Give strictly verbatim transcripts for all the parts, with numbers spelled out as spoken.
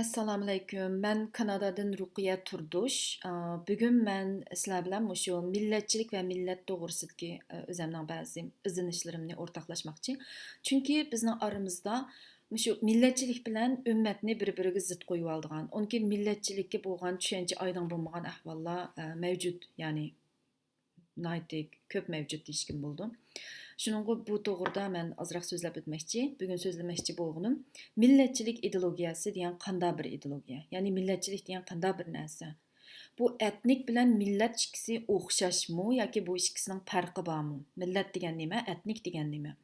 ئەسسالامۇئەلەيكۇم. مەن كانادادىن رۇقىيە تۇردۇش. ئا، بۈگۈن مەن سىلەر بىلەن مۇشۇ مىللەتچىلىك ۋە مىللەت توغرىسىدىكى، ئا، ئۆزەمنىڭ بەزى ئىزدىنىشلىرىمنى ئورتاقلاشماقچى. چۈنكى بىزنىڭ ئارىمىزدا مۇشۇ مىللەتچىلىك بىلەن ئۈممەتنى بىر-بىرىگە زىت قويۇۋالىدىغان، ئۇنىڭ كېيىن مىللەتچىلىككە بولغان چۈشەنچە ئايدىڭ بولمىغان ئەھۋاللار، ئا، مەۋجۇت، يەنى ناھايىتى كۆپ مەۋجۇت دېيىشكىمۇ بولىدۇ. شۇنىڭغا بۇ توغرىدا مەن ئازراق سۆزلەپ ئۆتمەكچى. بۈگۈن سۆزلىمەكچى بولغىنىم، مىللەتچىلىك ئىدېئولوگىيەسى دېگەن قانداق بىر ئىدېئولوگىيە؟ يەنى مىللەتچىلىك دېگەن قانداق بىر نەرسە؟ بۇ ئەتنىك بىلەن مىللەت ئىككىسى ئوخشاشمۇ ياكى بۇ ئىككىسىنىڭ پەرقى بارمۇ؟ مىللەت دېگەن نېمە؟ ئەتنىك دېگەن نېمە؟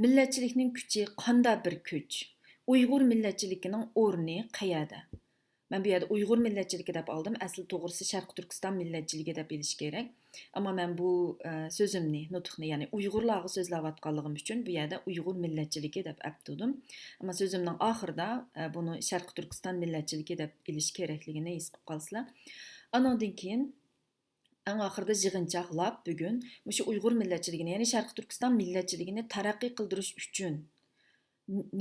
مىللەتچىلىكنىڭ كۈچى قانداق بىر كۈچ؟ ئۇيغۇر مىللەتچىلىكىنىڭ ئورنى قەيەردە؟ مەن بۇ يەردە ئۇيغۇر مىللەتچىلىكى دەپ ئالدىم، ئەسلى توغرىسى شەرقىي تۈركىستان مىللەتچىلىكى دەپ ئېلىش كېرەك. ئەمما مەن بۇ، ئە، سۆزۈمنى، نۇتۇقنى، يەنى ئۇيغۇرلارغا سۆزلەۋاتقانلىقىم ئۈچۈن بۇ يەردە ئۇيغۇر مىللەتچىلىكى دەپ ئەپ تۇردۇم. ئەمما سۆزۈمنىڭ ئاخىرىدا، ئە، بۇنى شەرقىي تۈركىستان مىللەتچىلىكى دەپ ئېلىش كېرەكلىكىنى ھېس قىلىپ قالىسىلەر. ئانىڭدىن كېيىن ئەڭ ئاخىرىدا يىغىنچاقلاپ بۈگۈن مۇشۇ ئۇيغۇر مىللەتچىلىكىنى، يەنى شەرقىي تۈركىستان مىللەتچىلىكىنى تەرەققىي قىلدۇرۇش ئۈچۈن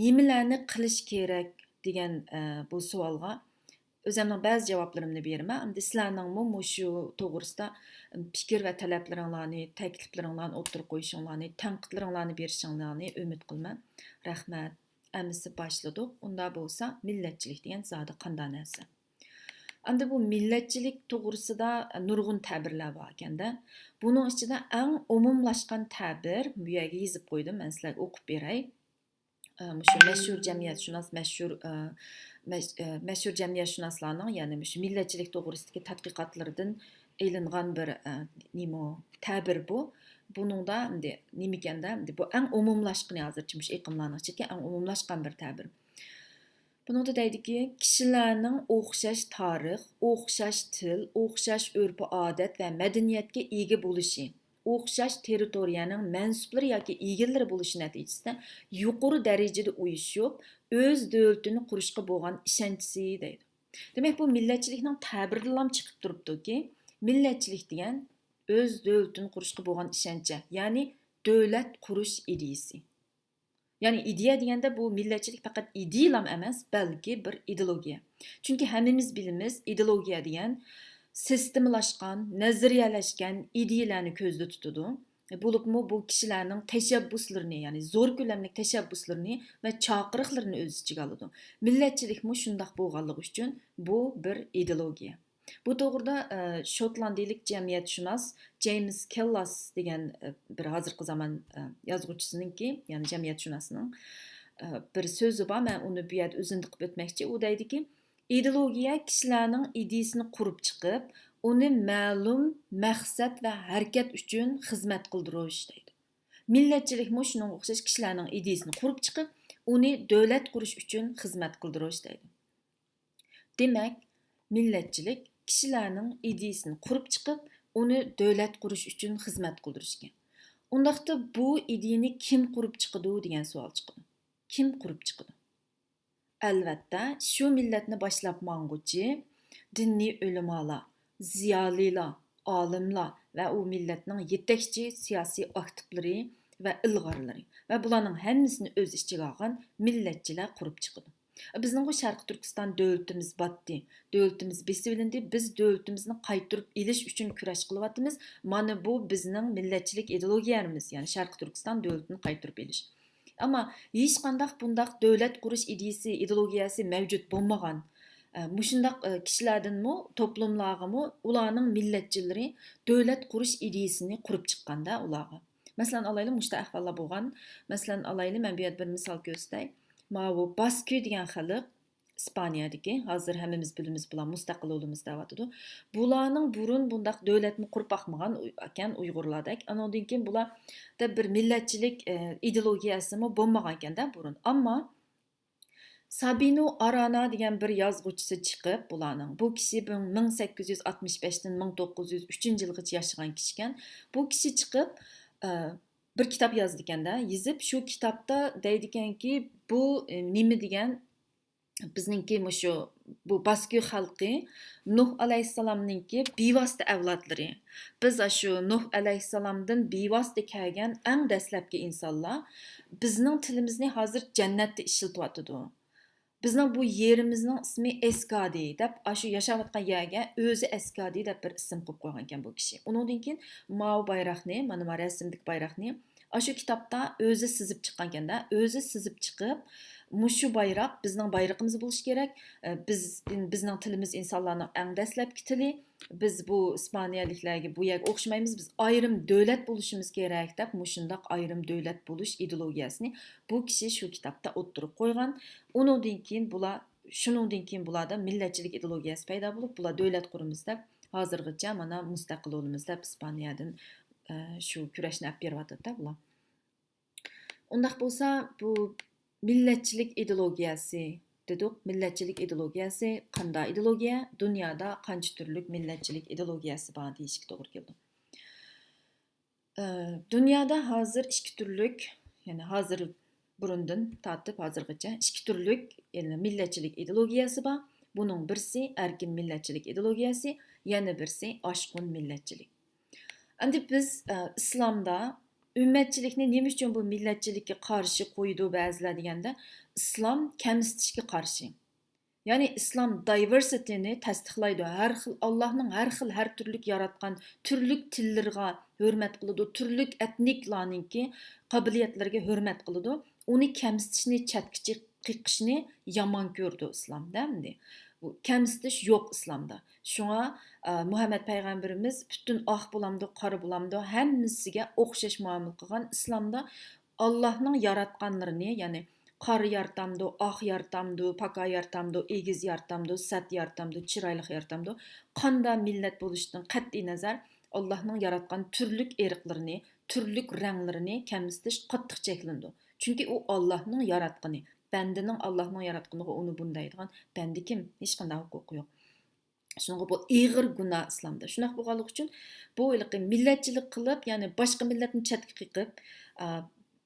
نېمىلەرنى قىلىش كېرەك دېگەن، ئە، بۇ سوئالغا ئۆزەمنىڭ بەزى جاۋابلىرىمنى بېرىمەن. ئەمدى سىلەرنىڭمۇ مۇشۇ توغرىسىدا پىكىر ۋە تەلەپلىرىڭلارنى، تەكلىپلىرىڭلارنى ئوتتۇرىغا قويۇشۇڭلارنى، تەنقىدلىرىڭلارنى بېرىشىڭلارنى ئۈمىد قىلىمەن. رەھمەت. ئەمىسە باشلىدۇق. ئۇندا بولسا مىللەتچىلىك دېگەن زادى قانداق نەرسە؟ ئەمدى بۇ مىللەتچىلىك توغرىسىدا نۇرغۇن تەبىرلەر باركەندە. بۇنىڭ ئىچىدە ئەڭ ئومۇملاشقان تەبىر، بۇ يەرگە يېزىپ قويدۇم، مەن سىلەرگە ئوقۇپ بېرەي. ئە، مۇشۇ مەشھۇر جەمئىيەتشۇناس، مەشھۇر، ئە، مەش-، ئە، مەشھۇر جەمئىيەتشۇناسلارنىڭ، يەنى مۇشۇ مىللەتچىلىك توغرىسىدىكى تەتقىقاتلىرىدىن ئېلىنغان بىر، ئە، نېمە، تەبىر بۇ. بۇنىڭدا ئەمدى نېمىكەندە، ئەمدى بۇ ئەڭ ئومۇملاشقىنى، ھازىرچە مۇشۇ ئېقىملارنىڭ ئىچىدىكى ئەڭ ئومۇملاشقان بىر تەبىر. بۇنىڭدا دەيدۇكى، كىشىلەرنىڭ ئوخشاش تارىخ، ئوخشاش تىل، ئوخشاش ئۆرپ-ئادەت ۋە مەدەنىيەتكە ئىگە بولۇشى، ئوخشاش تېررىتورىيەنىڭ مەنسۇپلىرى ياكى ئىگىلىرى بولۇشى نەتىجىسىدە يۇقىرى دەرىجىدە ئۇيۇشۇپ، ئۆز دۆلىتىنى قۇرۇشقا بولغان ئىشەنچىسى دەيدۇ. دېمەك، بۇ مىللەتچىلىكنىڭ تەبىرىدىنلا چىقىپ تۇرۇپتۇكى، مىللەتچىلىك دېگەن ئۆز دۆلىتىنى قۇرۇشقا بولغان ئىشەنچ، يەنى دۆلەت قۇرۇش ئىدىيىسى. يەنى ئىدىيە دېگەندە بۇ مىللەتچىلىك پەقەت ئىدىيىلام ئەمەس، بەلكى بىر ئىدېئولوگىيە. چۈنكى ھەممىمىز بىلىمىز، ئىدېئولوگىيە دېگەن سىستېمىلاشقان، نەزەرىيەلەشكەن ئىدىيەلەرنى كۆزدە تۇتىدۇ. بولۇپمۇ بۇ كىشىلەرنىڭ تەشەببۇسلىرىنى، يەنى زور كۆلەملىك تەشەببۇسلىرىنى ۋە چاقىرىقلىرىنى ئۆز ئىچىگە ئالىدۇ. مىللەتچىلىكمۇ شۇنداق بولغانلىقى ئۈچۈن بۇ بىر ئىدېئولوگىيە. بۇ توغرىدا، ئە، شوتلاندىيىلىك جەمئىيەتشۇناس جېيمىس كېللاس دېگەن، ئە، بىر ھازىرقى زامان، ئە، يازغۇچىسىنىڭكى، يەنى جەمئىيەتشۇناسنىڭ، ئە، بىر سۆزى بار. مەن ئۇنى بۇ يەردە ئۇزۇن قىلىپ ئۆتمەكچى. ئۇ دەيدىكى، ئىدېئولوگىيە كىشىلەرنىڭ ئىدىيىسىنى قۇرۇپ چىقىپ، ئۇنى مەلۇم مەقسەت ۋە ھەرىكەت ئۈچۈن خىزمەت قىلدۇرۇش دەيدۇ. مىللەتچىلىكمۇ شۇنىڭغا ئوخشاش، كىشىلەرنىڭ ئىدىيىسىنى قۇرۇپ چىقىپ، ئۇنى دۆلەت قۇرۇش ئۈچۈن خىزمەت قىلدۇرۇش دەيدۇ. دېمەك، مىللەتچىلىك كىشىلەرنىڭ ئىدىيىسىنى قۇرۇپ چىقىپ، ئۇنى دۆلەت قۇرۇش ئۈچۈن خىزمەت قىلدۇرۇش ئىكەن. ئۇنداقتا بۇ ئىدىيىنى كىم قۇرۇپ چىقىدۇ دېگەن سوئال چىقىدۇ. كىم قۇرۇپ چىقىدۇ؟ ئەلۋەتتە، شۇ مىللەتنى باشلاپ ماڭغۇچى دىنىي ئۆلىمالار، زىيالىيلار، ئالىملار ۋە ئۇ مىللەتنىڭ يېتەكچى سىياسىي ئاكتىپلىرى ۋە ئىلغارلىرى ۋە بۇلارنىڭ ھەممىسىنى ئۆز ئىچىگە ئالغان مىللەتچىلەر قۇرۇپ چىقىدۇ. بىزنىڭغۇ شەرقىي تۈركىستان دۆلىتىمىز باتتى، دۆلىتىمىز بېسىۋېلىندى، بىز دۆلىتىمىزنى قايتۇرۇپ ئېلىش ئۈچۈن كۈرەش قىلىۋاتىمىز. مانا بۇ بىزنىڭ مىللەتچىلىك ئىدېئولوگىيەمىز، يەنى شەرقىي تۈركىستان دۆلىتىنى قايتۇرۇپ ئېلىش. ئەمما ھېچقانداق بۇنداق دۆلەت قۇرۇش ئىدىيىسى، ئىدېئولوگىيەسى مەۋجۇت بولمىغان، ئە، مۇشۇنداق، ئە، كىشىلەردىنمۇ، توپلۇملارغىمۇ ئۇلارنىڭ مىللەتچىلىرى دۆلەت قۇرۇش ئىدىيىسىنى قۇرۇپ چىققاندا ئۇلارغا. مەسىلەن ئالايلى، مۇشۇنداق ئەھۋاللار بولغان. مەسىلەن ئالايلى، مەن بۇ يەردە بىر مىسال كۆرسىتەي. ماۋۇ باسكى دېگەن خەلق، ئىسپانىيەدىكى، ھازىر ھەممىمىز بىلىمىز، بۇلار مۇستەقىل بولىمىز دەۋاتىدۇ. بۇلارنىڭ بۇرۇن بۇنداق دۆلەتمۇ قۇرۇپ باقمىغان ئۇ-، ئىكەن ئۇيغۇرلاردەك. ئانىڭدىن كېيىن بۇلاردا بىر مىللەتچىلىك، ئە، ئىدېئولوگىيەسىمۇ بولمىغان ئىكەندە بۇرۇن. ئەمما سابىنو ئارانا دېگەن بىر يازغۇچىسى چىقىپ، بۇلارنىڭ، بۇ كىشى بىر مىڭ سەككىز يۈز ئاتمىش بەشتىن مىڭ توققۇز يۈز ئۈچىنچى يىلغىچە ياشىغان كىشىكەن. بۇ كىشى چىقىپ، ئە، بىر كىتاب يازىدىكەندە، يېزىپ، شۇ كىتابتا دەيدىكەنكى، بۇ، ئە، نېمە دېگەن، بىزنىڭكى مۇشۇ، بۇ باسكى خەلقى نۇھ ئەلەيھىسسالامنىڭكى بىۋاسىتە ئەۋلادلىرى. بىز ئاشۇ نۇھ ئەلەيھىسسالامدىن بىۋاسىتە كەلگەن ئەڭ دەسلەپكى ئىنسانلار. بىزنىڭ تىلىمىزنى ھازىر جەننەتتە ئىشلىتىۋاتىدۇ. بىزنىڭ بۇ يېرىمىزنىڭ ئىسمى ئەسكادى دەپ، ئاشۇ ياشاۋاتقان يەرگە ئۆزى ئەسكادى دەپ بىر ئىسىم قويۇپ قويغانىكەن بۇ كىشى. ئۇنىڭدىن كېيىن ماۋۇ بايراقنى، مانا، مانا رەسىمدىكى بايراقنى ئاشۇ كىتابتا ئۆزى سىزىپ چىققانكەن-دە، ئۆزى سىزىپ چىقىپ، مۇشۇ بايراق بىزنىڭ بايرىقىمىز بولۇشى كېرەك، ئە، بىز، بىزنىڭ تىلىمىز ئىنسانلارنىڭ ئەڭ دەسلەپكى تىلى، بىز بۇ ئىسپانىيەلىكلەرگە، بۇ يەرگە ئوخشىمايمىز، بىز ئايرىم دۆلەت بولۇشىمىز كېرەك دەپ، مۇشۇنداق ئايرىم دۆلەت بولۇش ئىدېئولوگىيەسىنى بۇ كىشى شۇ كىتابتا ئوتتۇرىغا قويغان. ئۇنىڭدىن كېيىن بۇلار، شۇنىڭدىن كېيىن بۇلاردا مىللەتچىلىك ئىدېئولوگىيەسى پەيدا بولۇپ، بۇلار دۆلەت قۇرىمىز دەپ، ھازىرغىچە مانا مۇستەقىل بولىمىز دەپ ئىسپانىيەدىن، ئە، شۇ كۈرەشنى ئەپ بېرىۋاتىدۇ-دە بۇلار. ئۇنداق بولسا، بۇ مىللەتچىلىك ئىدېئولوگىيەسى دېدۇق. مىللەتچىلىك ئىدېئولوگىيەسى قانداق ئىدېئولوگىيە؟ دۇنيادا قانچە تۈرلۈك مىللەتچىلىك ئىدېئولوگىيەسى بار دېيىشكە توغرا كېلىدۇ. ئە، دۇنيادا ھازىر ئىككى تۈرلۈك، يەنى ھازىر، بۇرۇندىن تارتىپ ھازىرغىچە ئىككى تۈرلۈك، يەنى مىللەتچىلىك ئىدېئولوگىيەسى بار. بۇنىڭ بىرسى ئەركىن مىللەتچىلىك ئىدېئولوگىيەسى، يەنە بىرسى ئاشقۇن مىللەتچىلىك. ئەمدى بىز، ئە، ئىسلامدا ئۈممەتچىلىكنى نېمە ئۈچۈن بۇ مىللەتچىلىككە قارشى قويىدۇ بەزىلەر دېگەندە، ئىسلام كەمسىتىشكە قارشى. يەنى ئىسلام دايۋېرسىتىنى تەستىقلايدۇ. ھەر خىل، ئاللاھنىڭ ھەر خىل، ھەر تۈرلۈك ياراتقان تۈرلۈك تىللىرىغا ھۆرمەت قىلىدۇ، تۈرلۈك ئەتنىكلارنىڭكى قابىلىيەتلىرىگە ھۆرمەت قىلىدۇ. ئۇنى كەمسىتىشنى، چەتكە چىق-، قېقىشنى يامان كۆرىدۇ ئىسلامدا ئەمدى. بۇ كەمسىتىش يوق ئىسلامدا. شۇڭا، ئە، مۇھەممەد پەيغەمبىرىمىز پۈتۈن ئاق بولامدۇ، قارا بولامدۇ، ھەممىسىگە ئوخشاش مۇئامىلە قىلغان. ئىسلامدا ئاللاھنىڭ ياراتقانلىرىنى، يەنى قارا يارىتامدۇ، ئاق يارىتامدۇ، پاكا يارىتامدۇ، ئېگىز يارىتامدۇ، سەت يارىتامدۇ، چىرايلىق يارىتامدۇ، قانداق مىللەت بولۇشىدىن قەتئىينەزەر، ئاللاھنىڭ ياراتقان تۈرلۈك ئىرقلىرىنى، تۈرلۈك رەڭلىرىنى كەمسىتىش قاتتىق چەكلىنىدۇ. چۈنكى ئۇ ئاللاھنىڭ ياراتقىنى. بەندىنىڭ ئاللاھنىڭ ياراتقىنىغا ئۇنى بۇنى دەيدىغان بەندە كىم؟ ھېچقانداق ھوقۇقى يوق. شۇنىڭغا بۇ ئېغىر گۇناھ ئىسلامدا. شۇنداق بولغانلىقى ئۈچۈن بۇ ھېلىقى مىللەتچىلىك قىلىپ، يەنى باشقا مىللەتنى چەتكە قېقىپ، ئا،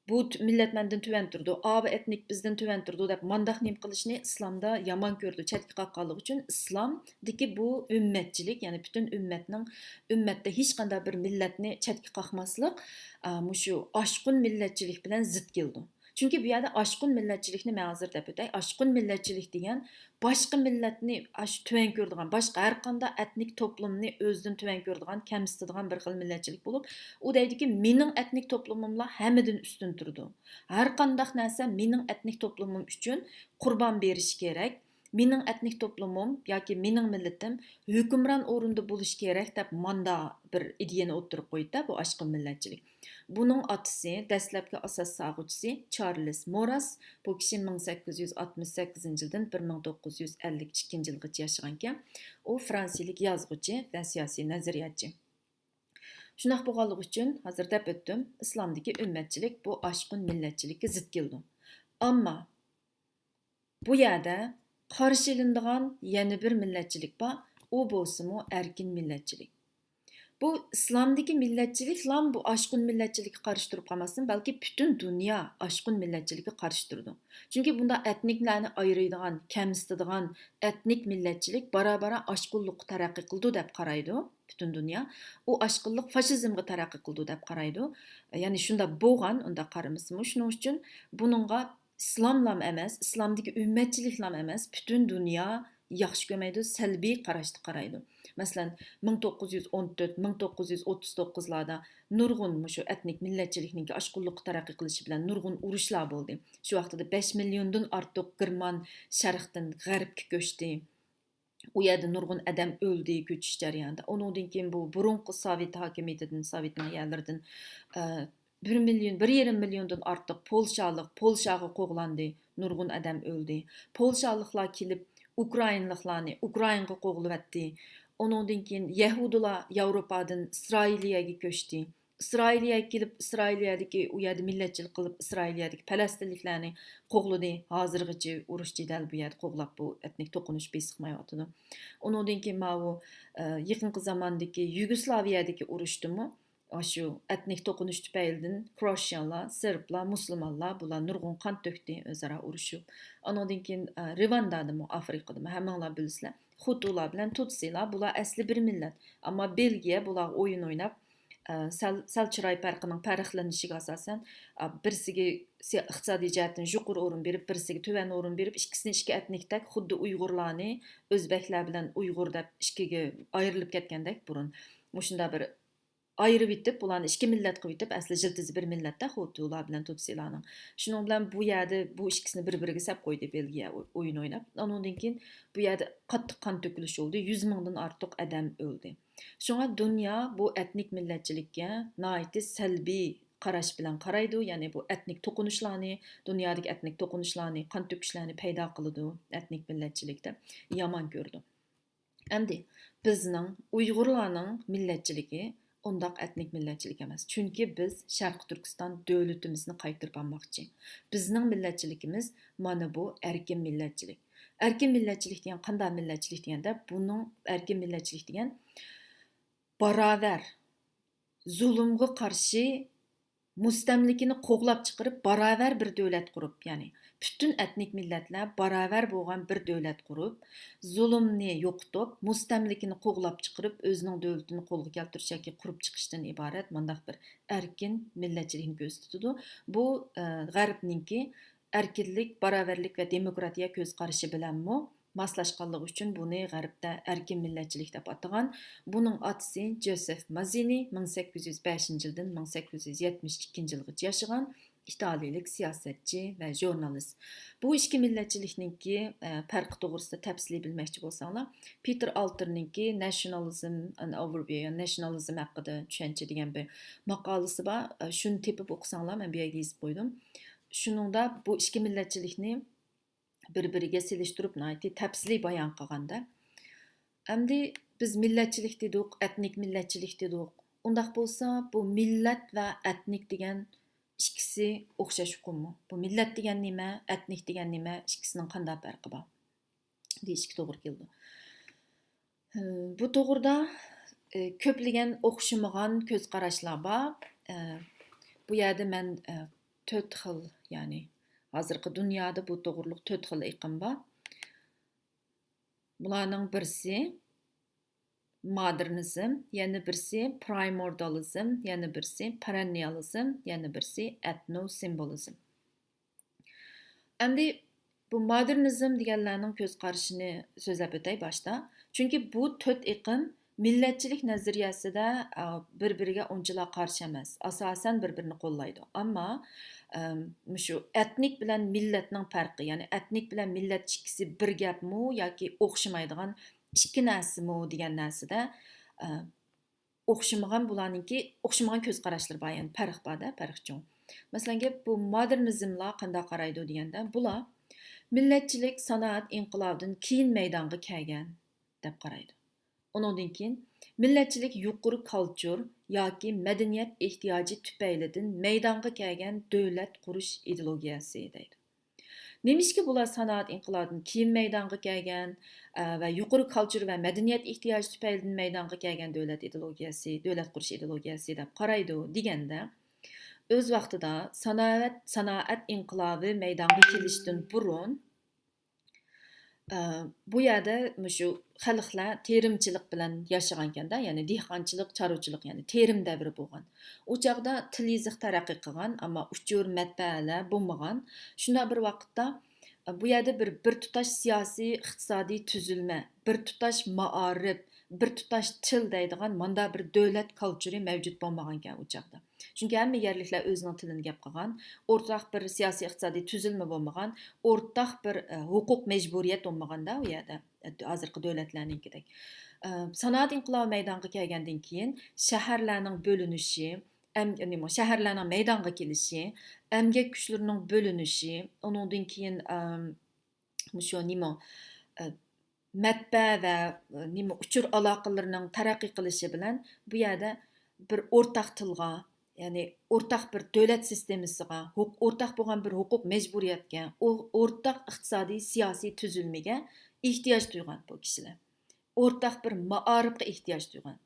بۇ تۈ-، مىللەت مەندىن تۆۋەن تۇرىدۇ، ئاۋۇ ئەتنىك بىزدىن تۆۋەن تۇرىدۇ دەپ مانداق نېمە قىلىشنى ئىسلامدا يامان كۆرىدۇ، چەتكە قاققانلىقى ئۈچۈن ئىسلامدىكى بۇ ئۈممەتچىلىك، يەنى پۈتۈن ئۈممەتنىڭ، ئۈممەتتە ھېچقانداق بىر مىللەتنى چەتكە قاقماسلىق، ئا، مۇشۇ ئاشقۇن مىللەتچىلىك بىلەن زىت كېلىدۇ. چۈنكى بۇ يەردە ئاشقۇن مىللەتچىلىكنى مەن ھازىر دەپ ئۆتەي. ئاشقۇن مىللەتچىلىك دېگەن باشقا مىللەتنى ئاشۇ تۆۋەن كۆرىدىغان، باشقا ھەر قانداق ئەتنىك توپلۇمنى ئۆزىدىن تۆۋەن كۆرىدىغان، كەمسىتىدىغان بىر خىل مىللەتچىلىك بولۇپ، ئۇ دەيدۇكى، مېنىڭ ئەتنىك توپلۇمۇملا ھەممىدىن ئۈستۈن تۇرىدۇ. ھەر قانداق نەرسە مېنىڭ ئەتنىك توپلۇمۇم ئۈچۈن قۇربان بېرىشى كېرەك. مېنىڭ ئەتنىك توپلۇمۇم ياكى مېنىڭ مىللىتىم ھۆكۈمران ئورۇندا بولۇشى كېرەك دەپ ماندا بىر ئىدىيەنى ئوتتۇرىغا قويدى بۇ ئاشقۇن مىللەتچىلىك. بۇنىڭ ئاتىسى، دەسلەپكى ئاساس سالغۇچىسى چارلىس موراس. بۇ كىشى مىڭ سەككىز يۈز ئاتمىش سەككىزىنچى يىلدىن بىر مىڭ توققۇز يۈز ئەللىك ئىككىنچى يىلغىچە ياشىغانىكەن. ئۇ فرانسىيىلىك يازغۇچى ۋە سىياسىي نەزەرىيەتچى. شۇنداق بولغانلىقى ئۈچۈن ھازىر دەپ ئۆتتۈم، ئىسلامدىكى ئۈممەتچىلىك بۇ ئاشقۇن مىللەتچىلىككە زىت كېلىدۇ. ئەمما بۇ يەردە قارشى ئېلىنىدىغان يەنە بىر مىللەتچىلىك بار، ئۇ بولسىمۇ ئەركىن مىللەتچىلىك. بۇ ئىسلامدىكى مىللەتچىلىكلام بۇ ئاشقۇن مىللەتچىلىككە قارشى تۇرۇپ قالماستىن، بەلكى پۈتۈن دۇنيا ئاشقۇن مىللەتچىلىككە قارشى تۇرىدۇ. چۈنكى بۇنداق ئەتنىكلەرنى ئايرىيدىغان، كەمسىتىدىغان ئەتنىك مىللەتچىلىك بارا-بارا ئاشقۇنلۇققا تەرەققىي قىلىدۇ دەپ قارايدۇ پۈتۈن دۇنيا. ئۇ ئاشقۇنلۇق فاشىزمغا تەرەققىي قىلىدۇ دەپ قارايدۇ. يەنى شۇنداق بولغان، ئۇنداق قارىمىسىمۇ. شۇنىڭ ئۈچۈن بۇنىڭغا ئىسلاملام ئەمەس، ئىسلامدىكى ئۈممەتچىلىكلام ئەمەس، پۈتۈن دۇنيا ياخشى كۆرمەيدۇ، سەلبىي قاراشتا قارايدۇ. مەسىلەن، مىڭ توققۇز يۈز ئون تۆت، مىڭ توققۇز يۈز ئوتتۇز توققۇزلاردا نۇرغۇن مۇشۇ ئەتنىك مىللەتچىلىكنىڭكى ئاشقۇنلۇققا تەرەققىي قىلىشى بىلەن نۇرغۇن ئۇرۇشلار بولدى. شۇ ۋاقتىدا بەش مىليوندىن ئارتۇق گېرمان شەرقتىن غەربكە كۆچتى. ئۇ يەردە نۇرغۇن ئادەم ئۆلدى كۆچۈش جەريانىدا. ئۇنىڭدىن كېيىن بۇ بۇرۇنقى سوۋېت ھاكىمىيىتىدىن، سوۋېتنىڭ يەرلىرىدىن، ئە، بىر مىليون، بىر يېرىم مىليوندىن ئارتۇق پولشالىق پولشاغا قوغلاندى. نۇرغۇن ئادەم ئۆلدى. پولشالىقلار كېلىپ ئۇكرائىنلىقلارنى ئۇكرائىنغا قوغلىۋەتتى. ئۇنىڭدىن كېيىن يەھۇدىيلار ياۋروپادىن ئىسرائىلىيەگە كۆچتى. ئىسرائىلىيەگە كېلىپ، ئىسرائىلىيەدىكى، ئۇ يەردە مىللەتچىلىك قىلىپ، ئىسرائىلىيەدىكى پەلەستىنلىكلەرنى قوغلىدى. ھازىرغىچە ئۇرۇش جېدەل بۇ يەردە قوغلاپ، بۇ ئەتنىك توقۇنۇش بېسىقمايۋاتىدۇ. ئۇنىڭدىن كېيىن ماۋۇ، ئە، يېقىنقى زاماندىكى يۇگوسلاۋىيەدىكى ئۇرۇشتىمۇ ئاشۇ ئەتنىك توقۇنۇش تۈپەيلىدىن كروشيانلار، سېربلار، مۇسۇلمانلار، بۇلار نۇرغۇن قان تۆكتى ئۆزئارا ئۇرۇشۇپ. ئانىڭدىن كېيىن، ئە، رىۋاندادىمۇ، ئافرىقىدىمۇ، ھەممىڭلار بىلىسىلەر، خۇتۇلار بىلەن تۇتسىلار، بۇلار ئەسلى بىر مىللەت. ئەمما بېلگىيە بۇلارغا ئويۇن ئويناپ، ئە، سەل، سەل چىراي پەرقىنىڭ پەرقلىنىشىگە ئاساسەن، ئە، بىرسىگە سىيا-، ئىقتىسادىي جەھەتتىن يۇقىرى ئورۇن بېرىپ، بىرسىگە تۆۋەن ئورۇن بېرىپ، ئىككىسىنى ئىككى ئەتنىكتەك خۇددى ئۇيغۇرلارنى ئۆزبەكلەر بىلەن ئۇيغۇر دەپ ئىككىگە ئايرىلىپ كەتكەندەك بۇرۇن. مۇشۇنداق بىر ئايرىۋېتىپ، بۇلارنى ئىككى مىللەت قىلىۋېتىپ، ئەسلى يىلتىزى بىر مىللەتتە خۇددى ئۇلار بىلەن تۇتسىلارنىڭ. شۇنىڭ بىلەن بۇ يەردە بۇ ئىككىسىنى بىر-بىرىگە سەپ قويدى بېلگىيە ئو-، ئويۇن ئويناپ. ئانىڭدىن كېيىن بۇ يەردە قاتتىق قان تۆكۈلۈش بولدى. يۈز مىڭدىن ئارتۇق ئادەم ئۆلدى. شۇڭا دۇنيا بۇ ئەتنىك مىللەتچىلىككە ناھايىتى سەلبىي قاراش بىلەن قارايدۇ. يەنى بۇ ئەتنىك توقۇنۇشلارنى، دۇنيادىكى ئەتنىك توقۇنۇشلارنى، قان تۆكۈشلەرنى پەيدا قىلىدۇ، ئەتنىك مىللەتچىلىك دەپ يامان كۆرىدۇ. ئەمدى بىزنىڭ، ئۇيغۇرلارنىڭ مىللەتچىلىكى ئۇنداق ئەتنىك مىللەتچىلىك ئەمەس. چۈنكى بىز شەرقىي تۈركىستان دۆلىتىمىزنى قايتۇرۇپ ئالماقچى. بىزنىڭ مىللەتچىلىكىمىز مانا بۇ ئەركىن مىللەتچىلىك. ئەركىن مىللەتچىلىك دېگەن قانداق مىللەتچىلىك دېگەندە، بۇنىڭ ئەركىن مىللەتچىلىك دېگەن باراۋەر، زۇلۇمغا قارشى مۇستەملىكىنى قوغلاپ چىقىرىپ، باراۋەر بىر دۆلەت قۇرۇپ، يەنى پۈتۈن ئەتنىك مىللەتلەر باراۋەر بولغان بىر دۆلەت قۇرۇپ، زۇلۇمنى يوقىتىپ، مۇستەملىكىنى قوغلاپ چىقىرىپ، ئۆزىنىڭ دۆلىتىنى قولغا كەلتۈرۈش ياكى قۇرۇپ چىقىشتىن ئىبارەت مۇنداق بىر ئەركىن مىللەتچىلىكنى كۆرسىتىدۇ. بۇ، ئە، غەربنىڭكى ئەركىنلىك، باراۋەرلىك ۋە دېموكراتىيە كۆز قارىشى بىلەنمۇ ماسلاشقانلىقى ئۈچۈن بۇنى غەربتە ئەركىن مىللەتچىلىك دەپ ئاتىغان. بۇنىڭ ئاتىسى جوزېف ماززىنى، مىڭ سەككىز يۈز بەشىنچى يىلدىن مىڭ سەككىز يۈز يەتمىش ئىككىنچى يىلغىچە ياشىغان ئىتالىيىلىك سىياسەتچى ۋە ژۇرنالىست. بۇ ئىككى مىللەتچىلىكنىڭكى، ئە، پەرقى توغرىسىدا تەپسىلىي بىلمەكچى بولساڭلار، پېتېر ئالتېرنىڭكى Nationalism and Overview، يەنى ناتسىيونالىزم ھەققىدە چۈشەنچە دېگەن بىر ماقالىسى بار. ئە، شۇنى تېپىپ ئوقۇساڭلار، مەن بۇ يەرگە يېزىپ قويدۇم. شۇنىڭدا بۇ ئىككى مىللەتچىلىكنى بىر-بىرىگە سېلىشتۇرۇپ ناھايىتى تەپسىلىي بايان قىلغاندا، ئەمدى بىز مىللەتچىلىك دېدۇق، ئەتنىك مىللەتچىلىك دېدۇق. ئۇنداق بولسا، بۇ مىللەت ۋە ئەتنىك دېگەن ئىككىسى ئوخشاش ئۇقۇممۇ؟ بۇ مىللەت دېگەن نېمە، ئەتنىك دېگەن نېمە، ئىككىسىنىڭ قانداق پەرقى بار دېيىشكە توغرا كېلىدۇ. بۇ توغرىدا، ئى، كۆپلىگەن ئوخشىمىغان كۆز قاراشلار بار. ئى، بۇ يەردە مەن، ئى، تۆت خىل، يەنى ھازىرقى دۇنيادا بۇ توغرىلىق تۆت خىل ئېقىم بار. بۇلارنىڭ بىرسى مودېرنىزم، يەنە بىرسى پرايموردالىزم، يەنە بىرسى پېرېننىيالىزم، يەنە بىرسى ئېتنوسىمۋولىزم. ئەمدى بۇ مودېرنىزم دېگەنلەرنىڭ كۆز قارىشىنى سۆزلەپ ئۆتەي باشتا. چۈنكى بۇ تۆت ئېقىم مىللەتچىلىك نەزەرىيەسىدە، ئا، بىر-بىرىگە ئۇنچىلا قارشى ئەمەس. ئاساسەن بىر-بىرىنى قوللايدۇ. ئەمما، ئەم، مۇشۇ ئەتنىك بىلەن مىللەتنىڭ پەرقى، يەنى ئەتنىك بىلەن مىللەت ئىككىسى بىر گەپمۇ ياكى ئوخشىمايدىغان ئىككى نەرسىمۇ دېگەن نەرسىدە، ئە، ئوخشىمىغان، بۇلارنىڭكى ئوخشىمىغان كۆز قاراشلىرى بار، يەنى پەرق بار-دە، پەرق چوڭ. مەسىلەن، گەپ بۇ مودېرنىزملار قانداق قارايدۇ دېگەندە، بۇلار مىللەتچىلىك سانائەت ئىنقىلابىدىن كېيىن مەيدانغا كەلگەن دەپ قارايدۇ. ئۇنىڭدىن كېيىن مىللەتچىلىك يۇقىرى كالچۇر ياكى مەدەنىيەت ئېھتىياجى تۈپەيلىدىن مەيدانغا كەلگەن دۆلەت قۇرۇش ئىدېئولوگىيەسى دەيدۇ. نېمىشقا بۇلار سانائەت ئىنقىلابىدىن كېيىن مەيدانغا كەلگەن، ئە، ۋە يۇقىرى كالچۇر ۋە مەدەنىيەت ئېھتىياجى تۈپەيلىدىن مەيدانغا كەلگەن دۆلەت ئىدېئولوگىيەسى، دۆلەت قۇرۇش ئىدېئولوگىيەسى دەپ قارايدۇ دېگەندە، ئۆز ۋاقتىدا سانائەت، سانائەت ئىنقىلابى مەيدانغا كېلىشتىن بۇرۇن، ئە، بۇ يەردە مۇشۇ خەلقلەر تېرىمچىلىق بىلەن ياشىغانكەندە، يەنى دېھقانچىلىق، چارۋىچىلىق، يەنى تېرىم دەۋرى بولغان. ئۇ چاغدا تىل يېزىق تەرەققىي قىلغان، ئەمما ئۇچۇر، مەتبەئەلەر بولمىغان. شۇنداق بىر ۋاقىتتا، ئە، بۇ يەردە بىر، بىر تۇتاش سىياسىي، ئىقتىسادىي تۈزۈلمە، بىر تۇتاش مائارىپ، بىر تۇتاش تىل دەيدىغان مانداق بىر دۆلەت كالچۇرى مەۋجۇت بولمىغانىكەن ئۇ چاغدا. چۈنكى ھەممە يەرلىكلەر ئۆزىنىڭ تىلىنى گەپ قىلغان، ئورتاق بىر سىياسىي ئىقتىسادىي تۈزۈلمە بولمىغان، ئورتاق بىر، ئە، ھوقۇق مەجبۇرىيەت بولمىغاندا ئۇ يەردە، ئە، ھازىرقى دۆلەتلەرنىڭكىدەك. ئە، سانائەت ئىنقىلابى مەيدانغا كەلگەندىن كېيىن شەھەرلەرنىڭ بۆلۈنۈشى، ئەم-، نېمە، شەھەرلەرنىڭ مەيدانغا كېلىشى، ئەمگەك كۈچلىرىنىڭ بۆلۈنۈشى، ئۇنىڭدىن كېيىن، ئەم، مۇشۇ نېمە، ئە، مەتبەئە ۋە، ئە، نېمە، ئۇچۇر ئالاقىلىرىنىڭ تەرەققىي قىلىشى بىلەن بۇ يەردە بىر ئورتاق تىلغا، يەنى ئورتاق بىر دۆلەت سىستېمىسىغا، ھوق-، ئورتاق بولغان بىر ھوقۇق مەجبۇرىيەتكە، ئو-، ئورتاق ئىقتىسادىي، سىياسىي تۈزۈلمىگە ئېھتىياج تۇيغان بۇ كىشىلەر. ئورتاق بىر مائارىپقا ئېھتىياج تۇيغان.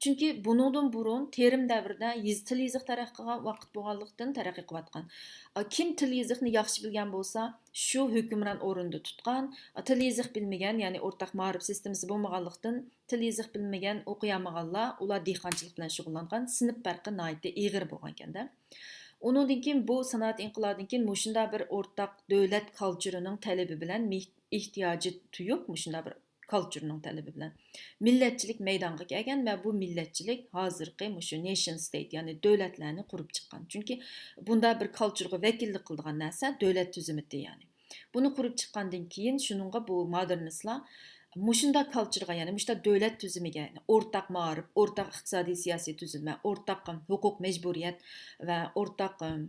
چۈنكى بۇنىڭدىن بۇرۇن تېرىم دەۋرىدە يېزا، تىل يېزىق تەرەققىي قىلغان ۋاقىت بولغانلىقتىن تەرەققىي قىلىۋاتقان. ئا، كىم تىل يېزىقنى ياخشى بىلگەن بولسا، شۇ ھۆكۈمران ئورۇندا تۇتقان. ئا، تىل يېزىق بىلمىگەن، يەنى ئورتاق مائارىپ سىستېمىسى بولمىغانلىقتىن، تىل يېزىق بىلمىگەن، ئوقۇيالمىغانلار، ئۇلار دېھقانچىلىق بىلەن شۇغۇللانغان، سىنىپ پەرقى ناھايىتى ئېغىر بولغانىكەندە. ئۇنىڭدىن كېيىن، بۇ سانائەت ئىنقىلابىدىن كېيىن مۇشۇنداق بىر ئورتاق دۆلەت كالچۇرىنىڭ تەلىپى بىلەن مېھ-، ئېھتىياجى تۇيۇپ، مۇشۇنداق بىر كالچۇرنىڭ تەلىپى بىلەن مىللەتچىلىك مەيدانغا كەلگەن ۋە بۇ مىللەتچىلىك ھازىرقى مۇشۇ نېشن ستېيت، يەنى دۆلەتلەرنى قۇرۇپ چىققان. چۈنكى بۇنداق بىر كالچۇرغا ۋەكىللىك قىلىدىغان نەرسە دۆلەت تۈزۈمىتى، يەنى. بۇنى قۇرۇپ چىققاندىن كېيىن شۇنىڭغا بۇ مودېرنىستلار مۇشۇنداق كالچۇرغا، يەنى مۇشۇنداق دۆلەت تۈزۈمىگە، يەنى ئورتاق مائارىپ، ئورتاق ئىقتىسادىي سىياسىي تۈزۈلمە، ئورتاق ھوقۇق مەجبۇرىيەت ۋە ئورتاق، ئىم،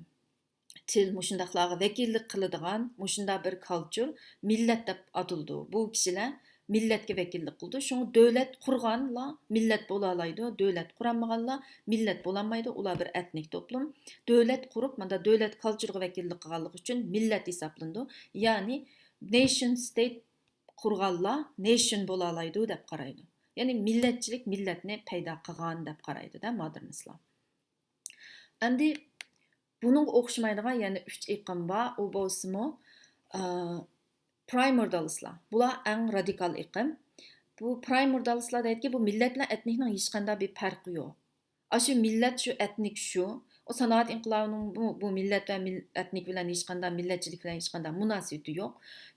تىل، مۇشۇنداقلارغا ۋەكىللىك قىلىدىغان مۇشۇنداق بىر كالچۇر مىللەت دەپ ئاتىلىدۇ. بۇ كىشىلەر مىللەتكە ۋەكىللىك قىلىدۇ. شۇڭا دۆلەت قۇرغانلا مىللەت بولالايدۇ، دۆلەت قۇرالمىغانلا مىللەت بولالمايدۇ. ئۇلار بىر ئېتنىك توپلۇم. دۆلەت قۇرۇپ، ماندا دۆلەت كالچۇرغا ۋەكىللىك قىلغانلىقى ئۈچۈن مىللەت ھېسابلىنىدۇ. يەنى نېشن ستېيت قۇرغانلا نېشن بولالايدۇ دەپ قارايدۇ. يەنى مىللەتچىلىك مىللەتنى پەيدا قىلغان دەپ قارايدۇ-دە مودېرنىستلار. ئەمدى بۇنىڭغا ئوخشىمايدىغان يەنە ئۈچ ئېقىم بار. ئۇ بولسىمۇ، ئە، پرايموردالىستلار. بۇلار ئەڭ رادىكال ئېقىم. بۇ پرايموردالىستلار دەيدىكى، بۇ مىللەت بىلەن ئېتنىكنىڭ ھېچقانداق بىر پەرقى يوق. ئاشۇ مىللەت، شۇ ئېتنىك شۇ. ئۇ سانائەت ئىنقىلابىنىڭ بۇ، بۇ مىللەت ۋە مىل-، ئېتنىك بىلەن ھېچقانداق، مىللەتچىلىك بىلەن ھېچقانداق مۇناسىۋىتى يوق.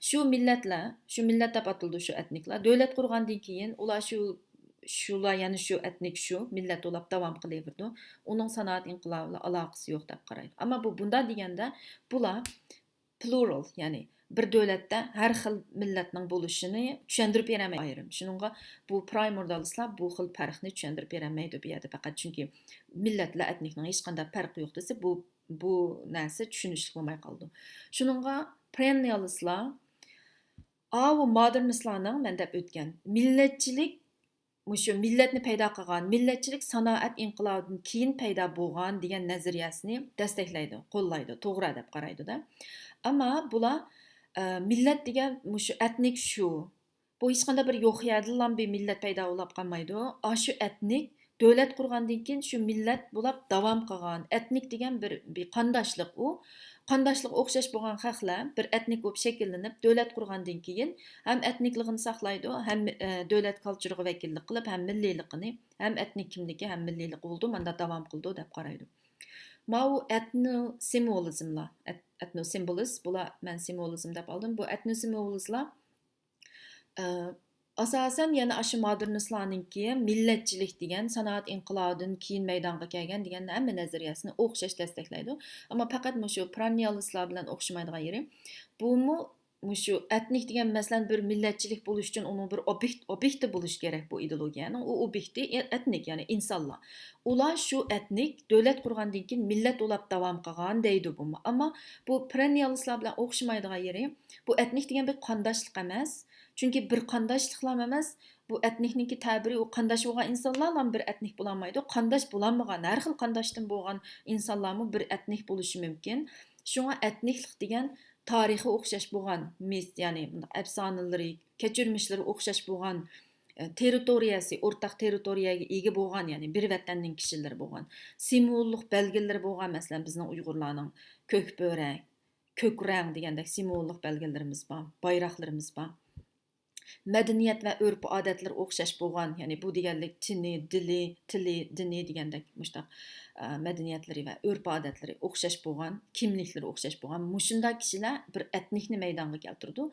شۇ مىللەتلەر، شۇ مىللەت دەپ ئاتىلىدۇ شۇ ئېتنىكلار. دۆلەت قۇرغاندىن كېيىن ئۇلار شۇ، شۇلار يەنە شۇ ئېتنىك شۇ مىللەت بولاپ داۋام قىلىۋېرىدۇ. ئۇنىڭ سانائەت ئىنقىلابى بىلەن ئالاقىسى يوق دەپ قارايدۇ. ئەمما بۇ بۇنداق دېگەندە، بۇلار پلۇرال، يەنى بىر دۆلەتتە ھەر خىل مىللەتنىڭ بولۇشىنى چۈشەندۈرۈپ بېرەلمەيدۇ ئايرىم. شۇنىڭغا بۇ پرايموردالىستلار بۇ خىل پەرقنى چۈشەندۈرۈپ بېرەلمەيدۇ بۇ يەردە پەقەت، چۈنكى مىللەت بىلەن ئېتنىكنىڭ ھېچقانداق پەرقى يوق دېسە، بۇ، بۇ نەرسە چۈشىنىشلىك بولماي قالىدۇ. شۇنىڭغا پېرېننىيالىستلار، ئاۋۇ مودېرنىستلارنىڭ مەن دەپ ئۆتكەن مىللەتچىلىك، مۇشۇ مىللەتنى پەيدا قىلغان، مىللەتچىلىك سانائەت ئىنقىلابىدىن كېيىن پەيدا بولغان دېگەن نەزەرىيەسىنى دەستەكلەيدۇ، قوللايدۇ، توغرا دەپ قارايدۇ-دە. ئەمما بۇلار، ئە، مىللەت دېگەن مۇشۇ ئېتنىك شۇ. بۇ ھېچقانداق بىر يوق يەردىنلا بىر مىللەت پەيدا بولۇپ قالمايدۇ. ئاشۇ ئېتنىك دۆلەت قۇرغاندىن كېيىن شۇ مىللەت بولاپ داۋام قىلغان. ئېتنىك دېگەن بىر، بىر قانداشلىق ئۇ. قانداشلىقى ئوخشاش بولغان خەقلەر بىر ئېتنىك بولۇپ شەكىللىنىپ، دۆلەت قۇرغاندىن كېيىن ھەم ئېتنىكلىقىنى ساقلايدۇ، ھەم، ئە، دۆلەت كالچۇرىغا ۋەكىللىك قىلىپ، ھەم مىللىيلىقىنى، ھەم ئېتنىك كىملىكى، ھەم مىللىيلىقى بولىدۇ، ماندا داۋام قىلىدۇ دەپ قارايدۇ. ماۋۇ ئېتنو سىمۋولىزملار، ئېت-، ئېتنو سىمۋولىست، بۇلار مەن سىمۋولىزم دەپ ئالدىم. بۇ ئېتنو سىمۋولىستلار ئە، ئاساسەن يەنە ئاشۇ مودېرنىستلارنىڭكى مىللەتچىلىك دېگەن سانائەت ئىنقىلابىدىن كېيىن مەيدانغا كەلگەن دېگەن ھەممە نەزەرىيەسىنى ئوخشاش دەستەكلەيدۇ. ئەمما پەقەت مۇشۇ پېرېننىيالىستلار بىلەن ئوخشىمايدىغان يېرى، بۇمۇ مۇشۇ ئېتنىك دېگەن، مەسىلەن، بىر مىللەتچىلىك بولۇش ئۈچۈن ئۇنىڭ بىر ئوبيېكت، ئوبيېكتى بولۇشى كېرەك بۇ ئىدېئولوگىيەنىڭ. ئۇ ئوبيېكتى ئېتنىك، يەنى ئىنسانلار. ئۇلار شۇ ئېتنىك دۆلەت قۇرغاندىن كېيىن مىللەت بولاپ داۋام قىلغان دەيدۇ بۇمۇ. ئەمما بۇ پېرېننىيالىستلار بىلەن ئوخشىمايدىغان يېرى، بۇ ئېتنىك دېگەن بىر قانداشلىق ئەمەس. چۈنكى بىر قانداشلىقلام ئەمەس. بۇ ئېتنىكنىڭكى تەبىرى، ئۇ قانداش بولغان ئىنسانلارلام بىر ئېتنىك بولالمايدۇ. قانداش بولالمىغان، ھەر خىل قانداشتىن بولغان ئىنسانلارمۇ بىر ئېتنىك بولۇشى مۇمكىن. شۇڭا ئېتنىكلىق دېگەن تارىخى ئوخشاش بولغان مىس، يەنى مۇنداق ئەپسانىلىرى، كەچۈرمىشلىرى ئوخشاش بولغان، ئە، تېررىتورىيەسى، ئورتاق تېررىتورىيەگە ئىگە بولغان، يەنى بىر ۋەتەننىڭ كىشىلىرى بولغان، سىمۋوللۇق بەلگىلىرى بولغان، مەسىلەن، بىزنىڭ ئۇيغۇرلارنىڭ كۆك بۆرە، كۆك رەڭ دېگەندەك سىمۋوللۇق بەلگىلىرىمىز بار، بايراقلىرىمىز بار. مەدەنىيەت ۋە ئۆرپ-ئادەتلىرى ئوخشاش بولغان، يەنى بۇ دېگەنلىك تېنى، دىلى، تىلى، دىنى دېگەندەك مۇشۇنداق، ئە، مەدەنىيەتلىرى ۋە ئۆرپ-ئادەتلىرى ئوخشاش بولغان، كىملىكلىرى ئوخشاش بولغان مۇشۇنداق كىشىلەر بىر ئېتنىكنى مەيدانغا كەلتۈرىدۇ.